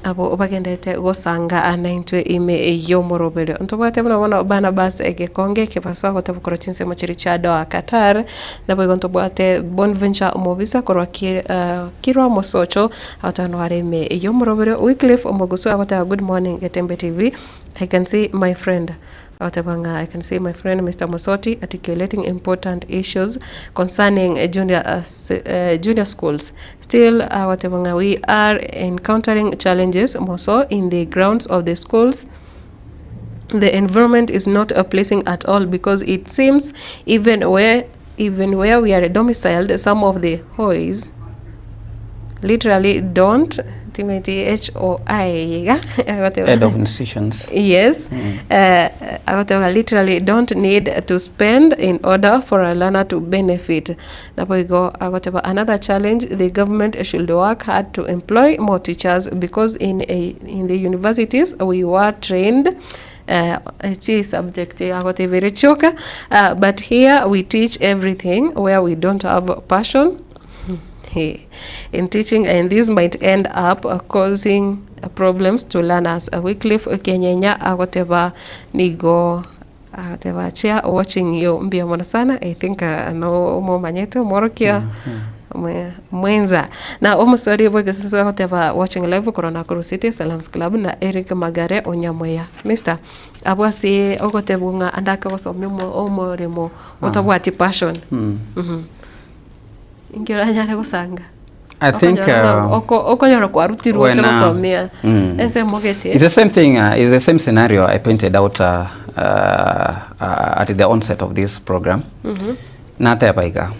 Abwo bagenderete gosanga naintwe ime y'omoroberio. Ntobwate buna bono Barnabas egekonge ekebaso agoteba korwa chinsemo chiria chia Doha Qatar, naboigo ntobwate Bonventure omobisa korwa Kirwa Mosocho agoteba nigo are ime y'omoroberio. Wycliffe Omogusu agoteba good morning Getembe TV, I can see my friend. Agoteba ng'a I can see my friend Mister Mosoti articulating important issues concerning junior, junior schools. Still agoteba ng'a we are encountering challenges more so in the grounds of the schools. The environment is not pleasing at all because it seems even where even where we are domiciled some of the hois literally don't timeti HOI iga agoteba Head of institutions. Yes. Eh, agoteba literally don't need to spend in order for a learner to benefit. Naboigo agoteba another challenge the government should work hard to employ more teachers because in a, in the universities we were trained eh, chi subject agoteba ere chioka uh, but here we teach everything where we don't have passion in teaching and this might end up causing problems to learners. Wycliffe Kenyenya agoteba nigo agoteba chair watching you mbuya mono sana I think no omomanyete omworokia. Mwenza. Na omosori bw'egesusu agoteba watching live korwa Nakuru City Salams Club na Eric Magare Onyamweya. Mister, abwo ase ogotebwa ng'a ande ake gosomia omoremo otabwati passion. Inki oranyare gosanga? I think Okonyora ng'a okonyora kwarutirwe oche when, gosomia ensemo gete. It's the same thing, it's the same scenario I painted out at the onset of this program. Nateba iga.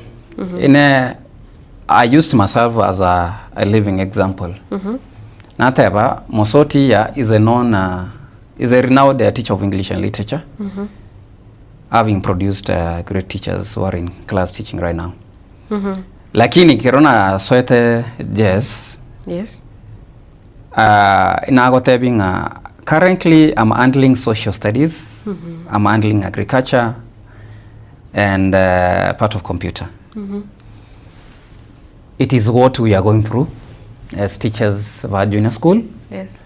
Ine I used myself as a, a living example. Nateba Mosoti here is a known uh, is a renowned uh, teacher of English and literature. Having produced uh, great teachers who are in class teaching right now. Lakini kero nasoete jazz Yes. uh, nagotebi ng'a currently I'm handling social studies, I'm handling agriculture and uh, part of computer. It is what we are going through as teachers of our junior school Yes.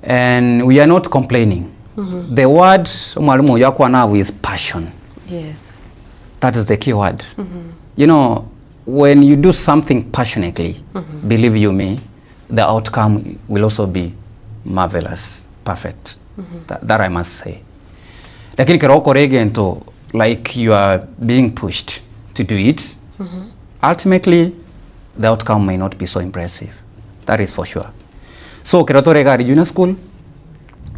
and we are not complaining. The word mwalimu oyo akwana abwo is passion. Yes. That is the key word. You know, when you do something passionately, believe you me, the outcome will also be marvelous, perfect. That, that I must say. Lakini kero okora egento like you are being pushed to do it, ultimately the outcome may not be so impressive. That is for sure. So kero tore iga aria junior school,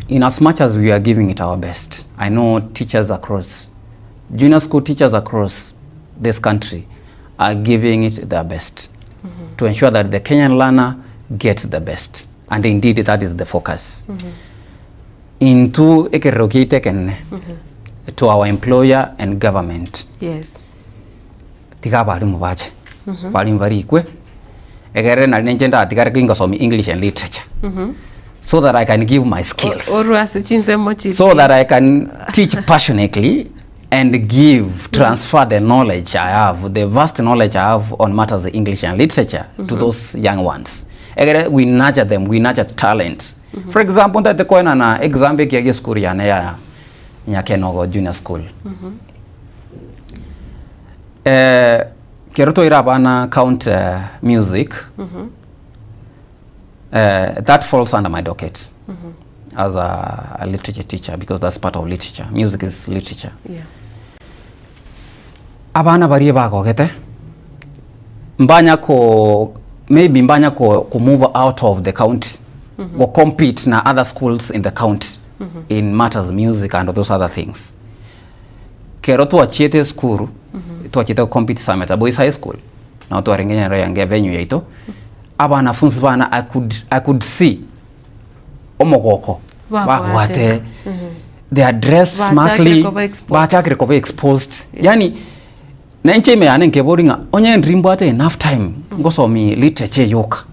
in as much as we are giving it our best, I know teachers across, junior school teachers across this country are giving it their best to ensure that the Kenyan learner gets the best. And indeed that is the focus. Intwe ekerero kiaito ekenene to our employer and government Yes. tiga abalimu bache abalimu barikwe egere nari ninche ndatigare gingosomia English and literature so that I can give my skills Orwe ase chinsemo chiria. so that I can teach passionately and give transfer the knowledge I have the vast knowledge I have on matters of English and literature to those young ones egere we nurture them we nurture talent for example ntagete koenana example ekiya gia esukuru yane ya Nyakenogo Junior School eh, kero toire abana count eh, music eh, that falls under my docket as a, a literature teacher because that's part of literature music is literature Yeah. Abana baria bagogete mbanya ko maybe mbanya ko, ko move out of the county go compete na other schools in the county in matters music and those other things kero twachiete esukuru twachiete go compete Sameta Boys High School nao twarenge nyaro yange venue yaito abanafunzi bana I could, I could see omogoko Babwate. babwate they are dressed Bachakire smartly koba exposed. bachakire koba exposed yani na inche ime yane nkebori ng'a onye ndiri mbwate enough time ngosomi literature yoka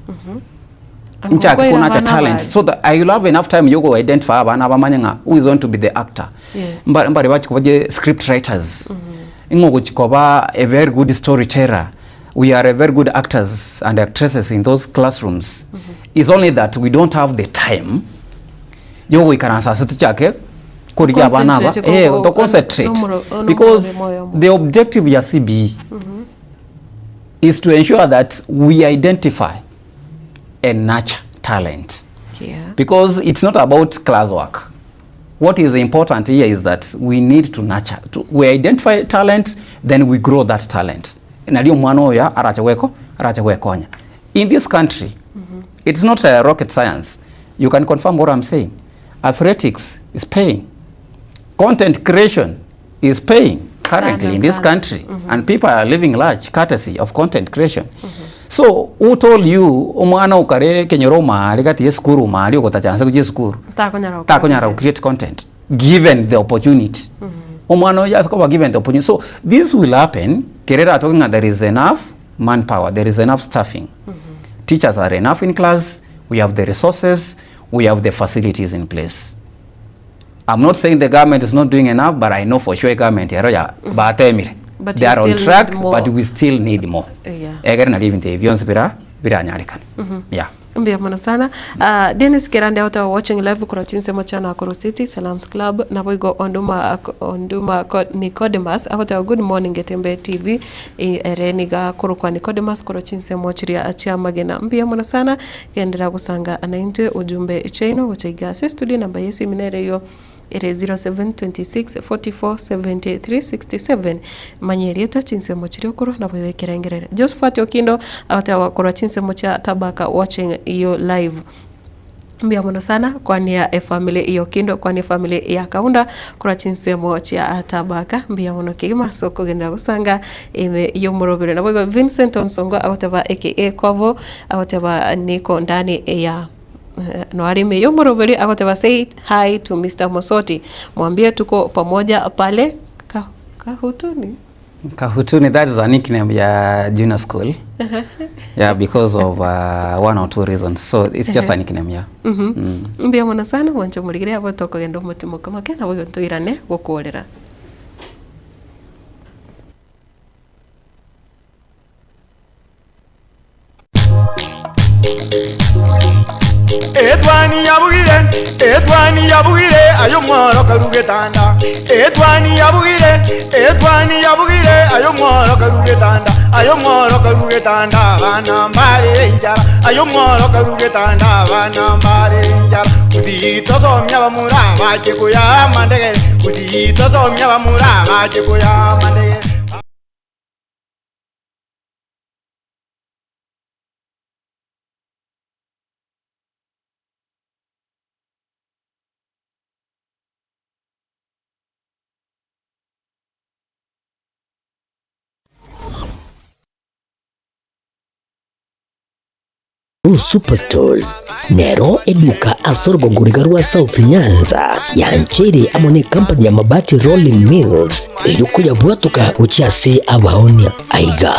nchake Angokoira konacha abana talent baye. so that i will have enough time yogo identify abana bamanye ng'a who is going to be the actor Yes. Mba- mbare bachikoba je script writers ing'o gochikoba a very good storyteller we are a very good actors and actresses in those classrooms It's only that we don't have the time yogoikaransa ase tochake korigia abana aba Concentrate, eh, ko- to concentrate nomoro- because nomoro moyo. the objective ya CBE is to ensure that we identify and nurture talent Yeah. because it's not about class work what is important here is that we need to nurture to, we identify talent then we grow that talent nario omwana oyo arache gweko arache gwekonya in this country it's not a rocket science you can confirm what i'm saying athletics is paying content creation is paying currently Sana, in this sana. country and people are living large courtesy of content creation so who told you omwana okare kenyoro omare gati ya esukuru omare ogotachansa gochia esukuru Takonyara gokora takonyara go create content given the opportunity omwana oyo ase koba given the opportunity so this will happen kere eratoke ng'a there is enough manpower there is enough staffing teachers are enough in class we have the resources we have the facilities in place I'm not saying the government is not doing enough, but I know for sure government ero ya batemire. But They you are on still track, need more. but we still need more. Yeah. Egere nari ebinto ebi bionsi bira biranyarekana. Yeah. Mbuya mono sana. Ah, Dennis Kerande agoteba watching live korwa chinsemo chia Nakuru City Salams Club naboigo Onduma Onduma Nicodemus agoteba good morning Getembe TV eh, ere niga akorokwa Nicodemus korwa chinsemo chiria chia Magena. Mbuya mono sana gendera gosanga naintwe ujumbe chiaino gocha iga ase studio namba ya esimi nere eyio ere 0726 44 73 67 manya erieta chinsemo chiria okorwa nabo igo ekerengerere. Josephat Okindo agoteba korwa chinsemo chia Tabaka watching you live. Mbuya mono sana kwania efamily ya Okindo kwania efamily ya Kaunda korwa chinsemo chia Tabaka mbuya mono kegima ase okogenderera gosanga ime y'omorobere. Nabo igo Vincent Onsongo agoteba aka Kwavo agoteba niko ndani ya Noare ime y'omoroberi agoteba say hi to Mister Mosoti mwambie tuko pamoja pale ka, Kahutuni. Kahutuni, that is a nickname ya junior school. Yeah, because of one or two reasons. So it's just a nickname, yeah. Mbuya mono sana mwanche morigere abo tokogenda omotimoke moke nabo igo ntoirane gokorera. Etwani yabugire, etwani yabugire, aye omworo karue getanda. Etwani yabugire, etwani yabugire, aye omworo karue getanda. Aye omworo karue getanda, abana mbarere enchara. Aye omworo karue getanda, abana mbarere enchara. Gusii tosomia abamura bache koyaa amandegere, gusii tosomia abamura bache koyaa amandegere. Blue Superstores nero eduka ase orogongo riga rwa South Nyanza yancheire amo ne company ya Mabati Rolling Mills eyio koyabwatoka gochia ase abaonia. Aiga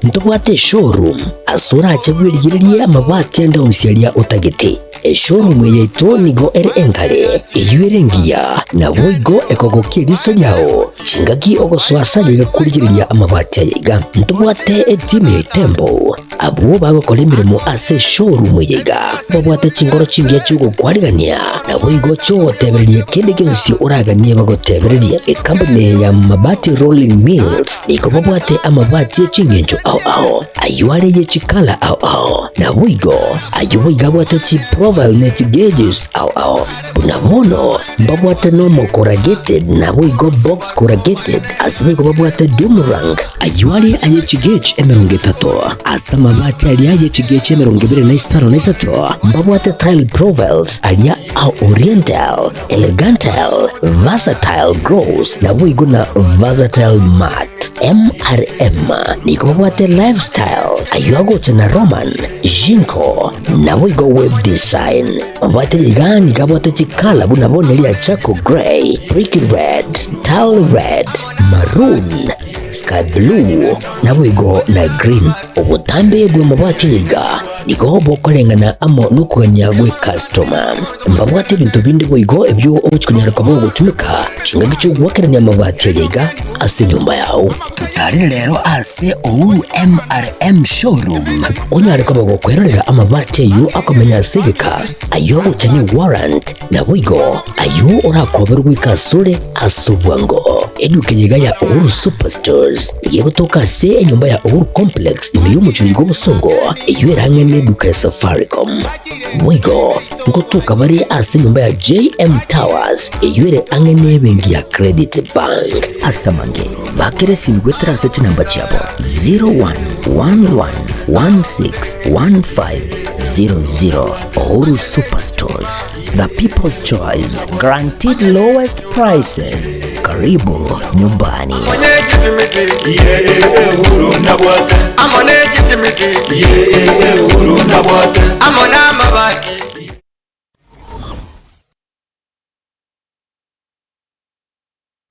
ntobwate eshowroom ase orache bwerigererie amabati ande onsi aria otagete. Eshowroom eye yaito nigo ere engare, eyio ere engiya, naboigo ekogokia eriso riao chingaki ogosoa ase aye iga korigereria amabati aya iga. Ntobwate etimu ya Itembo Abwo bagokora emeremo ase eshowroom eye iga babwate chingoro chingiya chi'ogokwarigania, naboigo chi'ogotebereria kende gionsi oraganie bagotebererie. Ekampuni eye ya Mabati Rolling Mills nigo babwate amabati e chingencho ao ao, ayio are ye chikala ao ao, naboigo ayio boigo abwate chiprofile ne chigeges ao ao. Buna bono mbabwate nomo corrugated naboigo box corrugated, ase boigo babwate doom rank, ayio are aye chigauge 30, ase amabati aria aye chigauge 23, mbabwate tile profiles aria a oriental, elegantal, versatile gloss naboigo na versatile matte. MRM nigo babwate lifestyle, ayio agocha na Roman, Jinko, naboigo web design. Mabwate iga nigo abwate chikala buna bono eria charcoal grey, brick red, tile red, maroon, sky blue, naboigo na green. Obotambe bw'amabwate aya iga nigo bokoreng'ana amo nokogania gw'ecustoma. Mbabwate ebinto binde boigo ebio ogochia konyara koba ogotumeka chingaki chi'ogoakerania amabati aya iga ase enyomba yao. Totarire rero ase Uhuru MRM Showroom onyare koba gokwerorera amabati ayio akomenya ase egeka, ayio agocha ne warrant, naboigo ayio orakoberwe goika asore ase obwango. Eduka eye iga ya Uhuru Superstores nigo egotoka ase enyomba ya Uhuru Complex ime y'omochie oiga obosongo, eyio ere ang'e neduka ya Safaricom. Boigo ngotoka bare ase enyomba ya JM Towers eyio ere ang'e nebenki ya Credit Bank. Ase amange, bakera esimi goetera ase chinamba chiabo 0111161500. Uhuru Superstores, the people's choice, guaranteed lowest prices. Karibu nyumbani.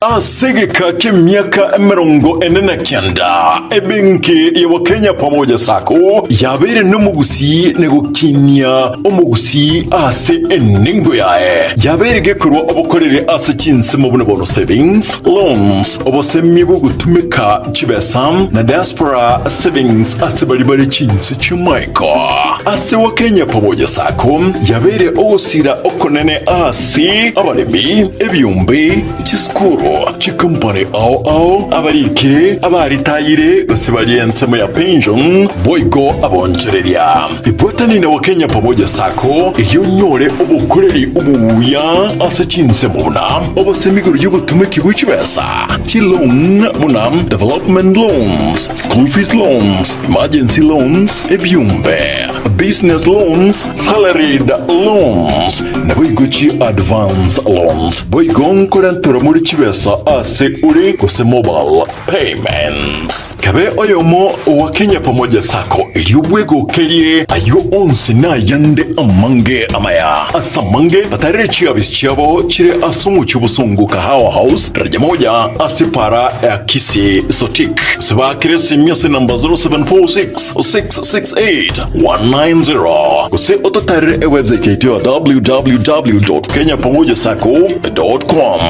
Ase egeka ki'emiaka 49, ebenki ya Wakenya Pamoja Sacco yabeire nomogusii na gokinia omogusii ase enengo yaye. Yabeire gekorwa obokoreri ase chinsemo buna bono savings, loans, obosemia bw'ogotumeka chibesa na diaspora savings ase baria bare chinse chi'amaiko. Ase Wakenya Pamoja Sacco yabeire ogosira okonene ase abaremi, ebiombe, Chisukuru, chikompani ao ao, abarikire, abaritayire, gose baria ensemo ya pension, boigo abonchoreria. Ibwatani na Wakenya Pamoja Sacco erio onyore obokoreri obuya ase chinsemo buna obosemi igoro y'obotumeki bwe chibesa, chiloan buna development loans, school fees loans, emergency loans, ebiombe, business loans, Salaried loans, naboigo chi advance loans, boigo nkorenterwa more chibesa ase ore gose mobile payments. Kabe oyomo owa Kenya Pamoja Sacco erio bwegokerie ayio onsi na ayande amange amaya. Ase amange batarere chiabisi chiabo chire ase omochie obosongo Kahawa House, daraja moja ase para ya Kisii Sotik. Gose baakere esimi ase namba 0746 668 190 gose ototarere ewebsite yaito ya www.kenyapamojasacco.com.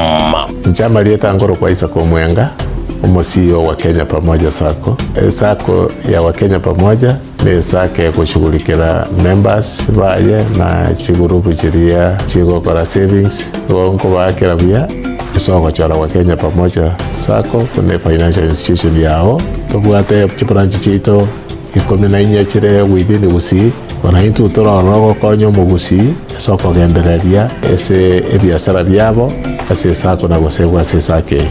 Inche amarieta nkorokwa Isaac Omwenga, omo CEO wa Kenya Pamoja Sacco. Esacco ya Wakenya Pamoja ne esacco egoshughulikera members baye na chigurupu chiria chigokora savings, igo nkobaakera buya ase ogochora Wakenya Pamoja Sacco buna efinancial institution yao. Tobwate chibranch chiaito Ikomi na inye chire within Gusii, bono intwe torore ogokonya omogusii ase okogendereria ase ebiasara biabo ase esako na gosegwa ase esako eye.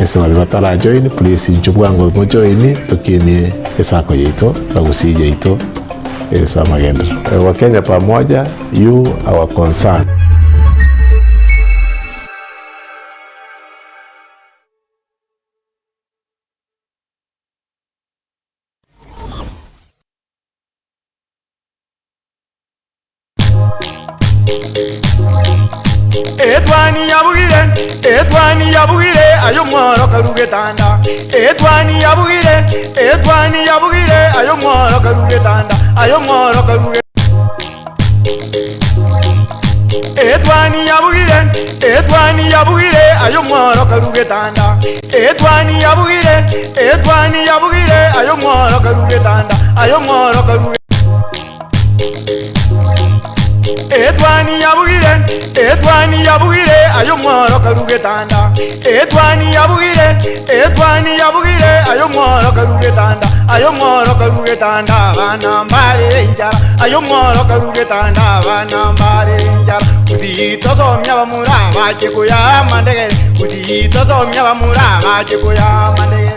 Ase baria batara join please inchuo bwango mojoini tokinie esako yaito na Gusii yaito ase amagenderero. Wakenya pamoja, you our concern. Etwani yabugire, etwani yabugire, aye omworo karu getanda. Etwani yabugire, etwani yabugire, aye omworo karu getanda. Aye omworo karu Etwani yabugire, etwani yabugire, aye omworo karu getanda. Etwani yabugire, etwani yabugire, aye omworo karu getanda. Aye omworo karu Etwani yabugire, etwani yabugire, aye omworo karu getanda. Etwani yabugire, etwani yabugire, aye omworo karu getanda. Aye omworo karu getanda, abana mbarere enchara. Aye omworo karu getanda, abana mbarere enchara. Gusii tosomia abamura bache koyaa amandegere, Gusii tosomia abamura bache koyaa amandegere.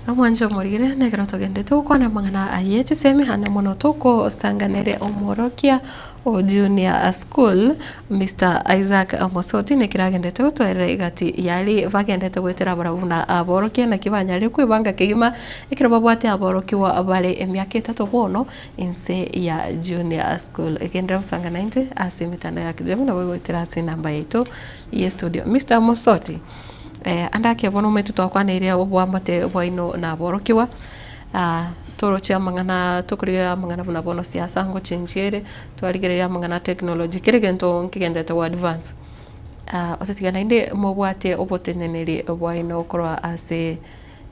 Omwancho omorigere nekero togendete gokwana amang'ana aye chisemi ande mono tokosanganere omworokia o junior school Mister Isaac Mosoti nekero agendete gotoerera egati yari bagendete goetera abarabwo buna aborokia naki banyarire kwebanga kegima ekero babwate aborokigwa bare emiaka etato bono inse ya junior school. Egenderera gosanga naintwe ase emetandao ya kijamii nabo egoetera ase enamba yaito ye studio. Mister Mosoti. Ande ake bono omanyete twakwaneire oboamate bwaino na aborokigwa, toroche amang'ana tokorigereria amang'ana buna bono siasa ngochenchia ere, twarigereria amang'ana a technology, kera egento nkegenderete go advance. Otatiga naende mobwate oboteneneri bwaino korwa ase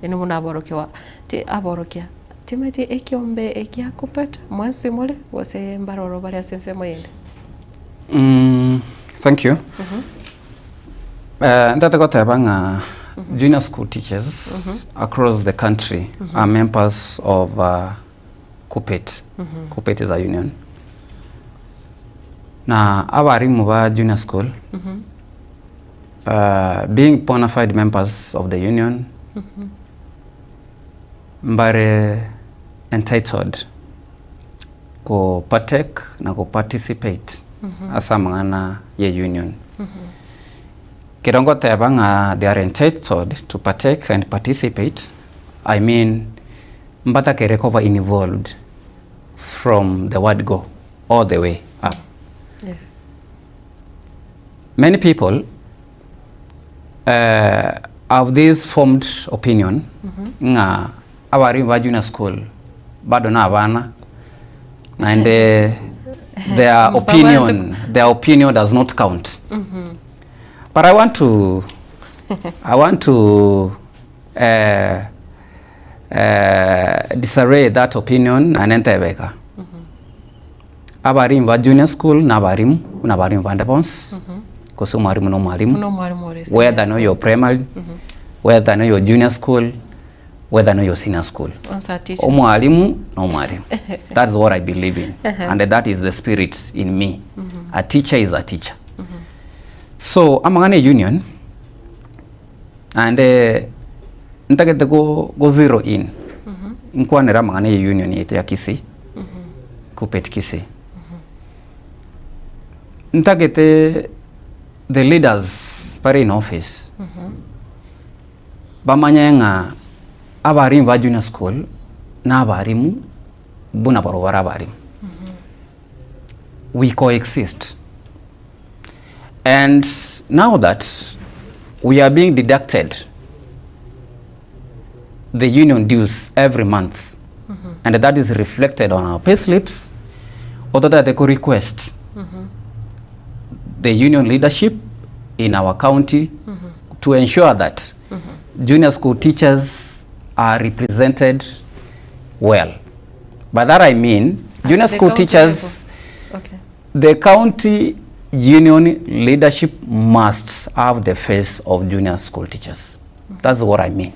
inwe buna aborokigwa, ti aborokia, timanyeti ekiombe ekia KUPPET mwensi more gose mbaroro bare ase ensemo eyende? Thank you. Ntete goteba ng'a junior school teachers across the country are members of KUPPET. KUPPET is a union. Na abarimu ba junior school being bona fide members of the union mbare entitled ko partake na ko participate ase amang'ana ye union. Kero ngoteba ng'a they are entitled to partake and participate, I mean mbatakere koba involved from the word go all the way up. Yes. Many people. I have this formed opinion ng'a abarimu ba junior school bado na abana naende their opinion their opinion does not count. But I want to I want to eh, eh, disarray that opinion naende ntebeka. Abarimu ba junior school na abarimu buna abarimu bande bonsi, gose omwarimu na omwarimu, Buna omwarimu ore senior whether school. noyo primary, whether noyo junior school, whether noyo senior school. Once a teacher. Omwarimu na omwarimu. That is what I believe in and that is the spirit in me. A teacher is a teacher. So amang'ana e union naende ntagete go go zero in nkwanere amang'ana e union yaito ya Kisii Kuppet Kisii. Ntagete the leaders bare in office bamanye ng'a abarimu ba junior school na abarimu buna barobwo bare abarimu. We coexist. And now that we are being deducted the union dues every month and that is reflected on our pay slips, ototagete ko request the union leadership in our county to ensure that junior school teachers are represented well. By that I mean junior At the school county teachers level. Okay. The county union leadership must have the face of junior school teachers. That's what I mean.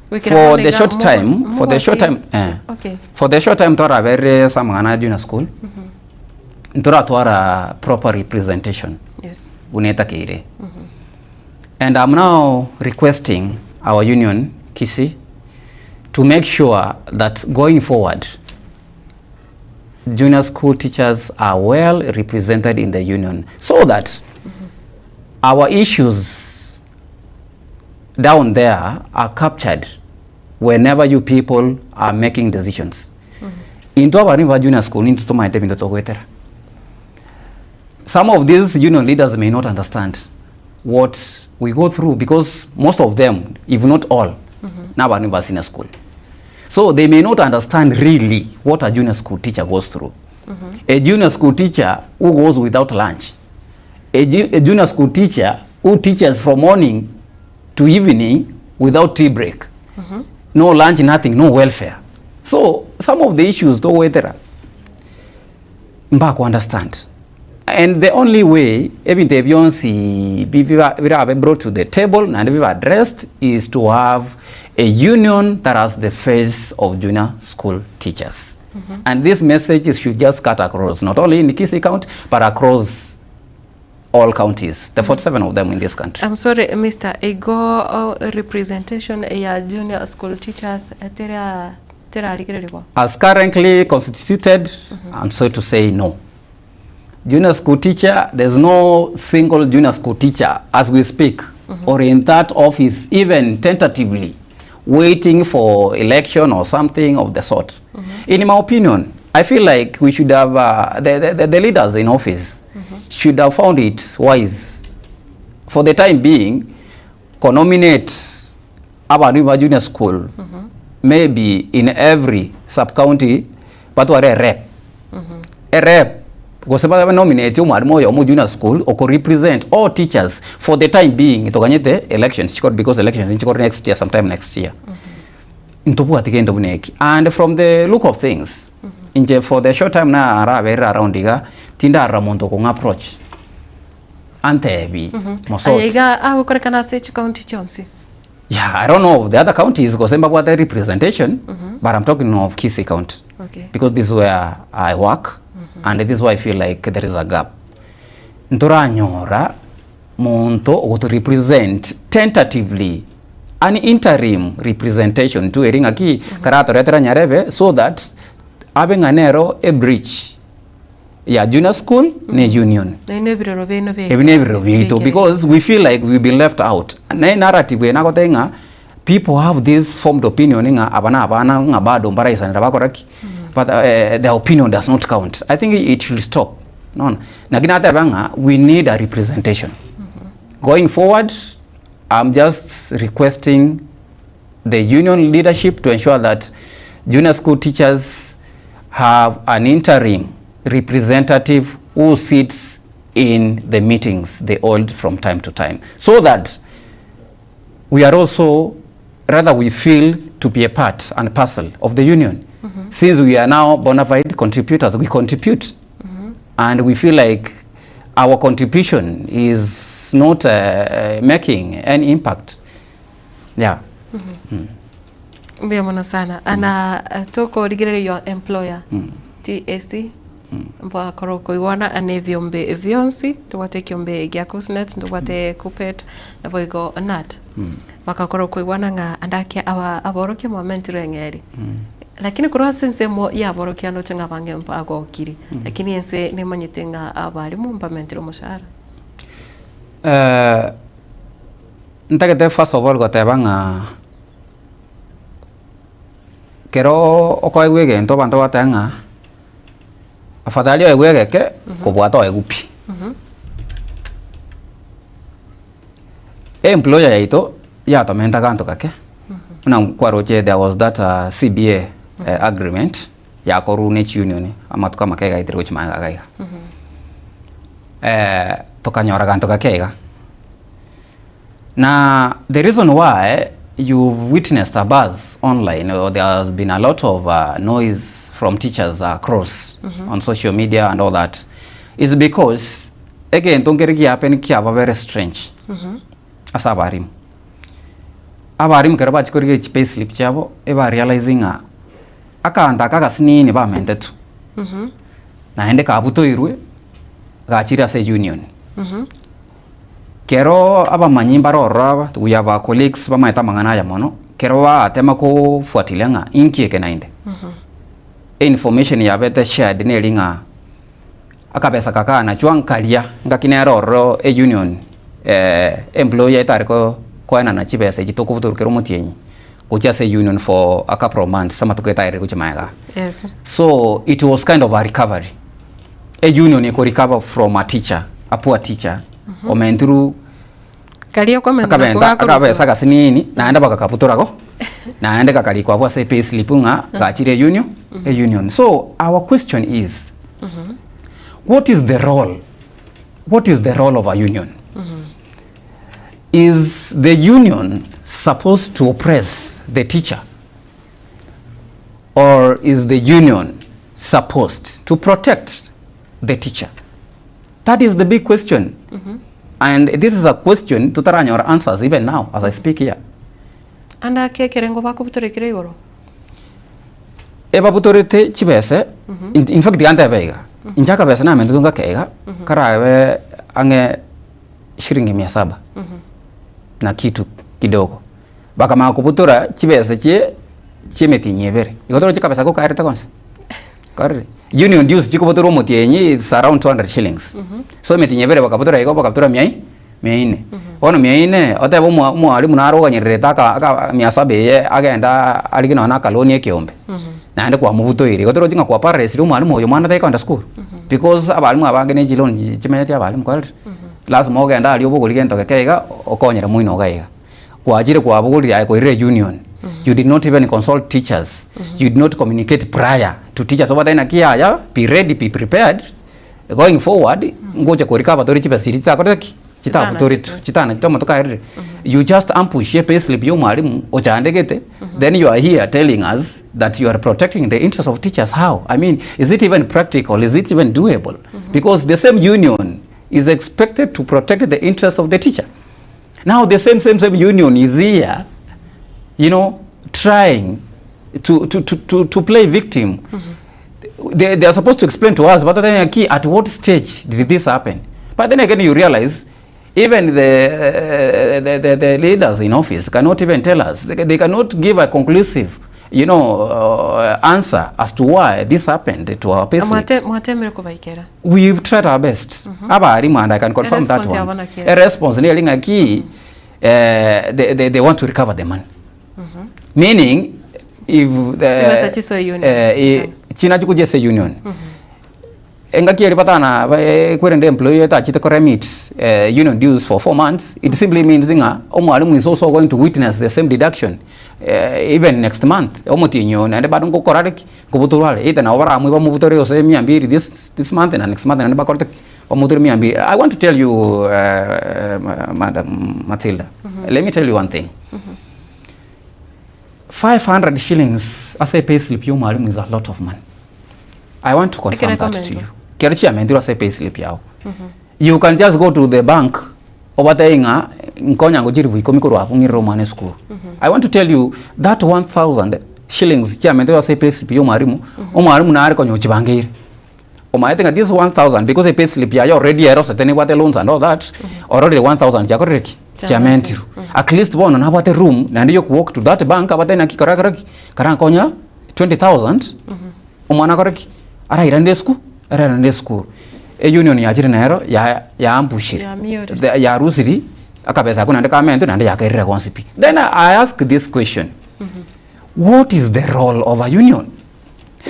For the short time, for the short time, eh, Okay. for the short time torabere samang'ana junior school, ntoratwara proper representation Yes. buna etakeire. And I'm now requesting our union, Kisii, to make sure that going forward, junior school teachers are well represented in the union so that our issues down there are captured whenever you people are making decisions. Intwe abarimu ba junior school nintwe tomaete ebinto togoetera. Some of these union leaders may not understand what we go through because most of them, if not all, na abarimu ba senior school. So they may not understand really what a junior school teacher goes through. A junior school teacher who goes without lunch, a, ju a junior school teacher who teaches from morning to evening without tea break. No lunch, nothing, no welfare. So some of the issues togoetera mbaku understand. And the only way ebinto ebi bionsi birabe brought to the table naende bibe addressed is to have a union that has the face of junior school teachers. And this message should just cut across, not only in Kisii County, but across all counties, the 47 of them in this country. I'm sorry, Mr. Igo representation ya junior school teachers tera terarigererigwa. As currently constituted, I'm sorry to say no. Junior school teacher, there's no single junior school teacher as we speak or in that office even tentatively waiting for election or something of the sort. In my opinion, I feel like we should have, the, the, the leaders in office should have found it wise for the time being ko-nominate abana ba junior school maybe in every sub-county batware erep erep gose ba nominate omwalimu oyomo junior school oko represent all teachers for the time being toganyete elections chikore because elections nchikore next year sometime next year ntobwati gento buna eki and from the look of things inche for the short time naraberire around iga tindarora monto okong'a approach antebi mosoti Aye iga agokorekana ase chikaunti chionsi. Yeah, I don't know of the other counties gose mbabwate representation but I'm talking of Kisii County Okay. because this is where I work and this is why I feel like there is a gap. Ntoranyora monto ogoto represent tentatively an interim representation tu eri ng'aki karatoretera nyarebe so that abe ng'a nero a bridge ya junior school ne union. Nainwe ebirero biaino biaikire. Ebi nebirero biaito Biaikire. because we feel like we've been left out. Ne narrative eye nagotebia ng'a people have this formed opinion ng'a aba na abana ng'a bado mbaraisanera bakora ki? But their opinion does not count. I think it should stop. Nono? Lakini nateba ng'a we need a representation. Going forward. I'm just requesting the union leadership to ensure that junior school teachers have an interim representative who sits in the meetings they hold from time to time so that we are also rather we feel to be a part and parcel of the union since we are now bona fide contributors we contribute and we feel like our contribution is not uh, making any impact yeah Mbuya mono sana. Ana tokorigereria your employer TSC mbwakorwo koigwana na ebiombe bionsi tobwate ekiombe gia Kusnet ntobwate Kuppet naboigo KNUT bakakorwa koigwana ng'a ande ake aba aborokia mwamentirwe eng'eri lakini korwa ase ensemo ya aborokia ndoche ng'a abange mbagokiri lakini ense nemanyete ng'a abarimu mbamentire omoshahara. Eh, ntagete first of all goteba ng'a kero okoegwa egento abanto bagoteba ng'a afadhali oegwe egeke kobua toegwa pi. Employer yaito yatomenta aganto gake, buna nkwaroche there was that CBA agreement yakorwa ne chiunion amatuko amake iga aetire gochia magega iga iga. Tokanyora aganto gake iga. Na the reason why you've witnessed a buzz online or there has been a lot of uh, noise from teachers across mm -hmm. on social media and all that is because egento nkere giahappen kiaba very strange mm -hmm. ase abarimu abarimu kero bachi korigia chipayslip chiabo eba realizing ng'a akanto aka agasinini bamentetwe mm -hmm. naende kabutoirwe gachire ase union mm -hmm. Kero abamanyi mbare ororo aba, we have our colleagues bamaete amang'ana aya mono, kero baatema kofuatilia ng'a inki eke naende, information yabete shared neri ng'a akabesa kakanachwa nkaria ngaki nere ororo e union employer etare ko koenana chibesa echi tokobutorwa kera omotienyi gochia ase union for a couple of months amatuko etaerire gochia magega. Yes. So it was kind of a recovery. A union eko recover from a teacher, a poor teacher, omentirwe Karia okomenta nako akabenta gakorusiwa. akabesa agasinini naende bagakabutorago naende gakarikwa abwo ase epayslip ng'a gachire eunion eunion. So our question is what is the role what is the role of a union? Is the union supposed to oppress the teacher or is the union supposed to protect the teacher? That is the big question. And this is a question totaranyora answers even now as I speak here. Ande ake ekerengo bakobutorekire igoro. Ebabutorete chibese, in, in fact tiga ntebe iga, inche akabesa namentetwe ngake iga, karabe ang'e shilingi mia saba na kitu kidogo. Bakamanya kobutora chibesa chie chi'emetienyi ebere. Igo toroche kabesa gokaerete gonsi. Karore. Union dues chikobutorwa omotienyi it's around 200 shillings. So emetienyi ebere bakabutora igo bakabutora mia i mia ine. Bono mia ine, otebe omwa omwalimu naro oganyererete aka aka mia saba eye agenda arige nonya na akaloni ekeombe. Naende kwamobutoire. Igo toroche ng'a kwapareresirie omwalimu oyo omwana tari kogenda sukuru. Because abalimu abange ne chiloni chimenyeti abalimu kwarorire. Lazima ogende aria obogorie gento geke iga okonyere moino iga iga. Gwachire kwabogorire aye koirire union you did not even consult teachers you did not communicate prior to teachers obatebie naki yaya be ready be prepared going forward ngocha korika abatore chibesa chiria chitakorete ki chitabutoretwe chitanachete amatuko aerire you just ambush a payslip ya omwalimu ochandegete then you are here telling us that you are protecting the interest of teachers how I mean is it even practical is it even doable because the same union is expected to protect the interest of the teacher Now the same same same union is here, you know, trying to to to to, to play victim. Mm -hmm. They, they are supposed to explain to us, but then again, at what stage did this happen? But then again, you realize even the, uh, the, the, the leaders in office cannot even tell us. They, they cannot give a conclusive you know, uh, answer as to why this happened to our payslips. Mwate, mwatemire kobaikera. We've tried our best. Abarimu and I can confirm that Eresponse one. yabo naki A ere? response neri ng'aki eh, they, they, they want to recover the money. Meaning if the Chibesa chisoe union. eh, china chikuja ase union. Engaki eria batana kwerende employee etachete ko remit union dues for 4 months, it simply means ng'a omwalimu is also going to witness the same deduction even next month, omotienyi oyo naende bado ngokora are ki? Nkobutorwa are, either nabo baramwe bamobutore gose mia mbiri this month na next month naende bakorete ki? Bamobutore mia mbiri. I want to tell you madam Matilda, let me tell you one thing, 500 shillings ase epayslip ya omwalimu is a lot of money. I want to confirm Ekero that to ekomentwa. you. Kero chiamentirwe ase payslip yao. You can just go to the bank obatebie ng'a nkonya ngo chilifu ikomi korwa abwo ng'irere omwana esukuru. I want to tell you that 1000 shillings chiamentirwe ase payslip ya omwalimu, omwalimu nare konya ochibangeire. Omanyete ng'a this 1000 because epayslip yaye already erosete nebwate loans and all that, ororire 1000 chiakorire ki? Chiamentirwe. At least bono nabwate room naende yo walk to that bank abatebie naki kora kora ki? Karankonya 20,000 omwana akore ki? Arairane esukuru, arairane esukuru. Eunion yachire nero ya yaambushire, Yamiorire. the yarusiri akabesa akwo naende kamentwe naende yakairire gonsi pi. Then I ask this question, what is the role of a union?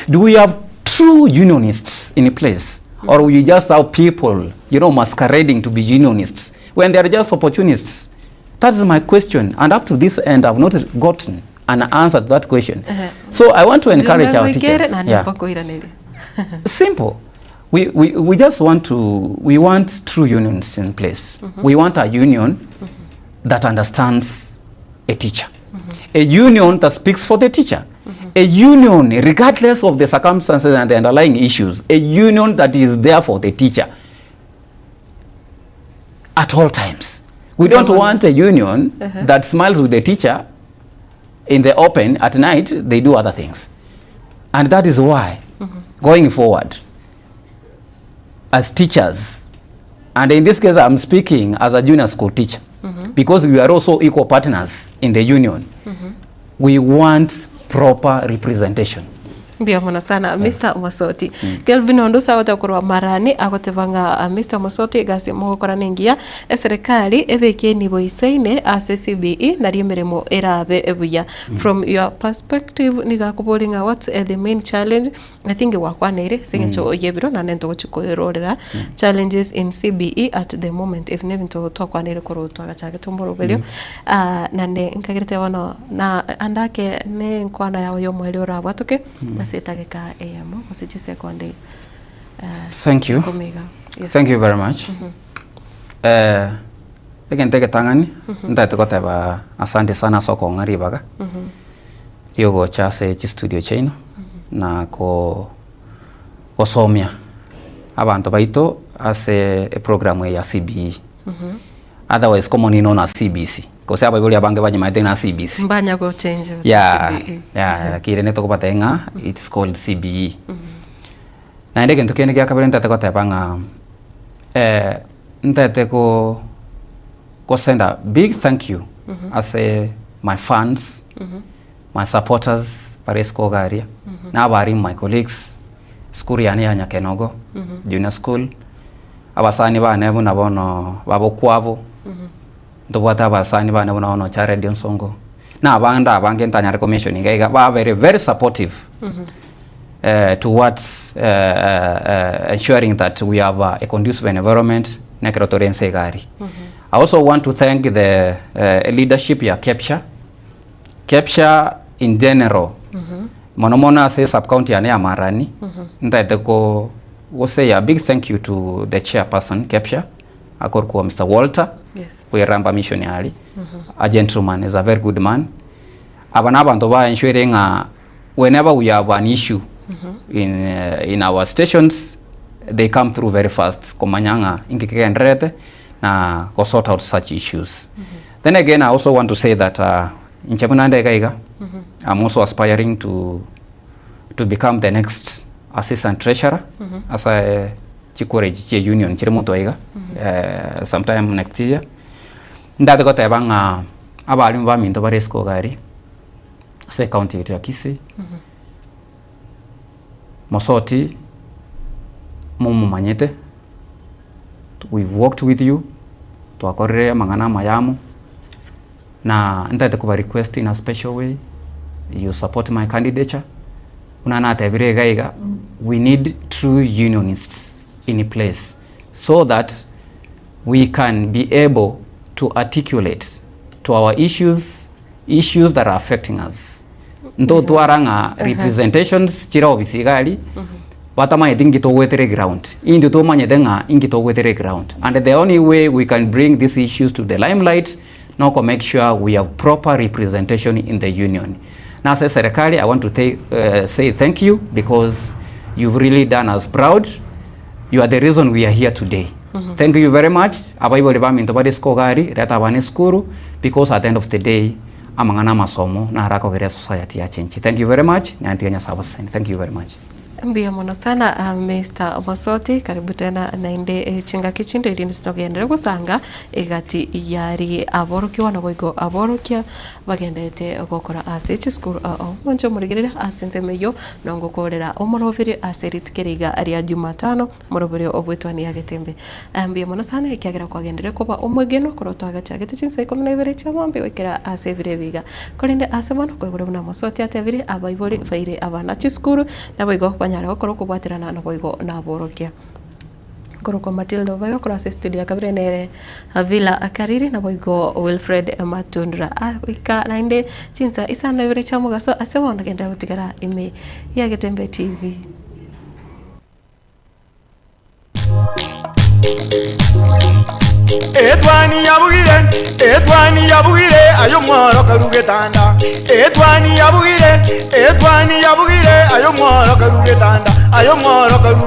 Do we have true unionists in place or we just have people, you know, masquerading to be unionists when they are just opportunists? That is my question, and up to this end I've not gotten an answer to that question. So I want to encourage our teachers. Yeah. Simple. We just want to, we want true unions in place. We want a union that understands a teacher. A union that speaks for the teacher. A union, regardless of the circumstances and the underlying issues, a union that is there for the teacher at all times. We don't want a union that smiles with the teacher in the open. At night, they do other things. And that is why, going forward, as teachers, and in this case I'm speaking as a junior school teacher, because we are also equal partners in the union, we want proper representation. Mbuya mono sana, Mr. Mosoti. Kelvin Ondusa agote korwa Marani agoteba ng'a Mr. Mosoti egasi mogokora nengiya eserikali ebeke enibo isaine ase CBE nario emeremo erabe buya. From your perspective nigo akobori ng'a what's the main challenge? I think gwakwaneire ase eng'encho yebiro naende ntogochi koerorera challenges in CBE at the moment. Ebi nebinto twakwaneire korwa twagachagete omoroberio. Naende nkagerete bono na ande ake ne enkwana yao ya omoerio orabwatoke ase edageka eyemo gose chisekondi Thank you. ikomi iga. Yes. Thank you very much. Egento egetang'ani ntagete goteba asante sana ase okong'a ribaga riogocha ase chistudio chiaino na ko gosomia abanto baito ase eprogram eye ya CBE. Otherwise commonly known as CBC. Gose abaibori abange banyemaete ng'a CBC. Mbanya gochange Yeah, CBE. yeah, lakini rende tokobatebia ng'a it's called CBE. Naende egento kende gia kabere ntagete goteba ng'a ntagete go gosend a big thank you ase my fans, my supporters bare isiko iga aria, na abarimu my colleagues, esukuru yane ya Nyakenogo Junior School, abasani bane buna bono babokwabo, ntobwate abasani bane buna bono Jared Onsongo, na abande abange ntanyare ko mention iga iga, babere very supportive towards ensuring that we have a conducive environment nekero tore ense iga aria. I also want to thank the leadership ya KEPSHA, KEPSHA in general, mono mono ase sub county yane ya Marani, ntagete ko go say a big thank you to the chairperson KEPSHA, akorokwa Mr. Walter, bweramba mission aria, a gentleman, is a very good man. Aba na abanto ba ensure ng'a whenever we have an issue in our stations, they come through very fast komanya ng'a inki kegendererete na go sort out such issues. Then again I also want to say that inche buna nde iga iga, I'm also aspiring to become the next assistant treasurer ase chikura echi chia union chire motwe iga sometime next year. Ndate goteba ng'a abalimu baminto bare isiko iga aria ase ecounty yaito ya Kisii, Mosoti momomanyete, we've worked with you, twakorire amang'ana amaya amo, na ntagete koba request in a special way, you support my candidature, buna natebire iga iga, we need true unionists. in place so that we can be able to articulate to our issues, issues that are affecting us. Ntotwara ng'a representations chire ofisi iga aria, batamanyeti nki togwetera eground. Intwe tomanyete ng'a inki togwetera eground. And the only way we can bring these issues to the limelight noko make sure we have proper representation in the union. Na ase eserekari I want to take, say thank you because you've really done us proud. You are the reason we are here today. Thank you very much. Abaibori baminto bare isiko iga aria, reta abana esukuru because at the end of the day amang'ana amasomo naro akogera esociety yachenchia. Thank you very much. Naye ntiga Nyasaye abasesenie. Thank you very much. Mbuya mono sana Mister Mosoti, karibu tena naende chingaki chinde erinde togenderere gosanga egati yari aborokigwa naboigo aborokia bagenderete gokora ase chisukuru ao. Mwanche omorigereria ase ensemo eyio nongokorera omoroberi ase rituko eri iga ria Jumatano, omoroberi obwetwani ya Getembe. Mbuya mono sana ekiagera kwagenderire koba omwegenwa korwa twagachagete chinsa ikomi na ibere chia mambia goikera ase ebiro ebi iga. Korende ase bono koigure buna Mosoti atebirie abaibori baire abana chisukuru, naboigo banyare gokora okobwaterana naboigo naborokia. Nkorokwa Matilda Obayo korwa ase estudio ya kabere nere Havila Kariri naboigo Wilfred Matundura. Goika naende chinsa isano na ibere chia mogaso ase bono genda gotigara ime ya Getembe TV. Etwani yabugire, etwani yabugire, aye omworo karue getanda. Etwani yabugire, etwani yabugire, aye omworo karue getanda, aye omworo karue.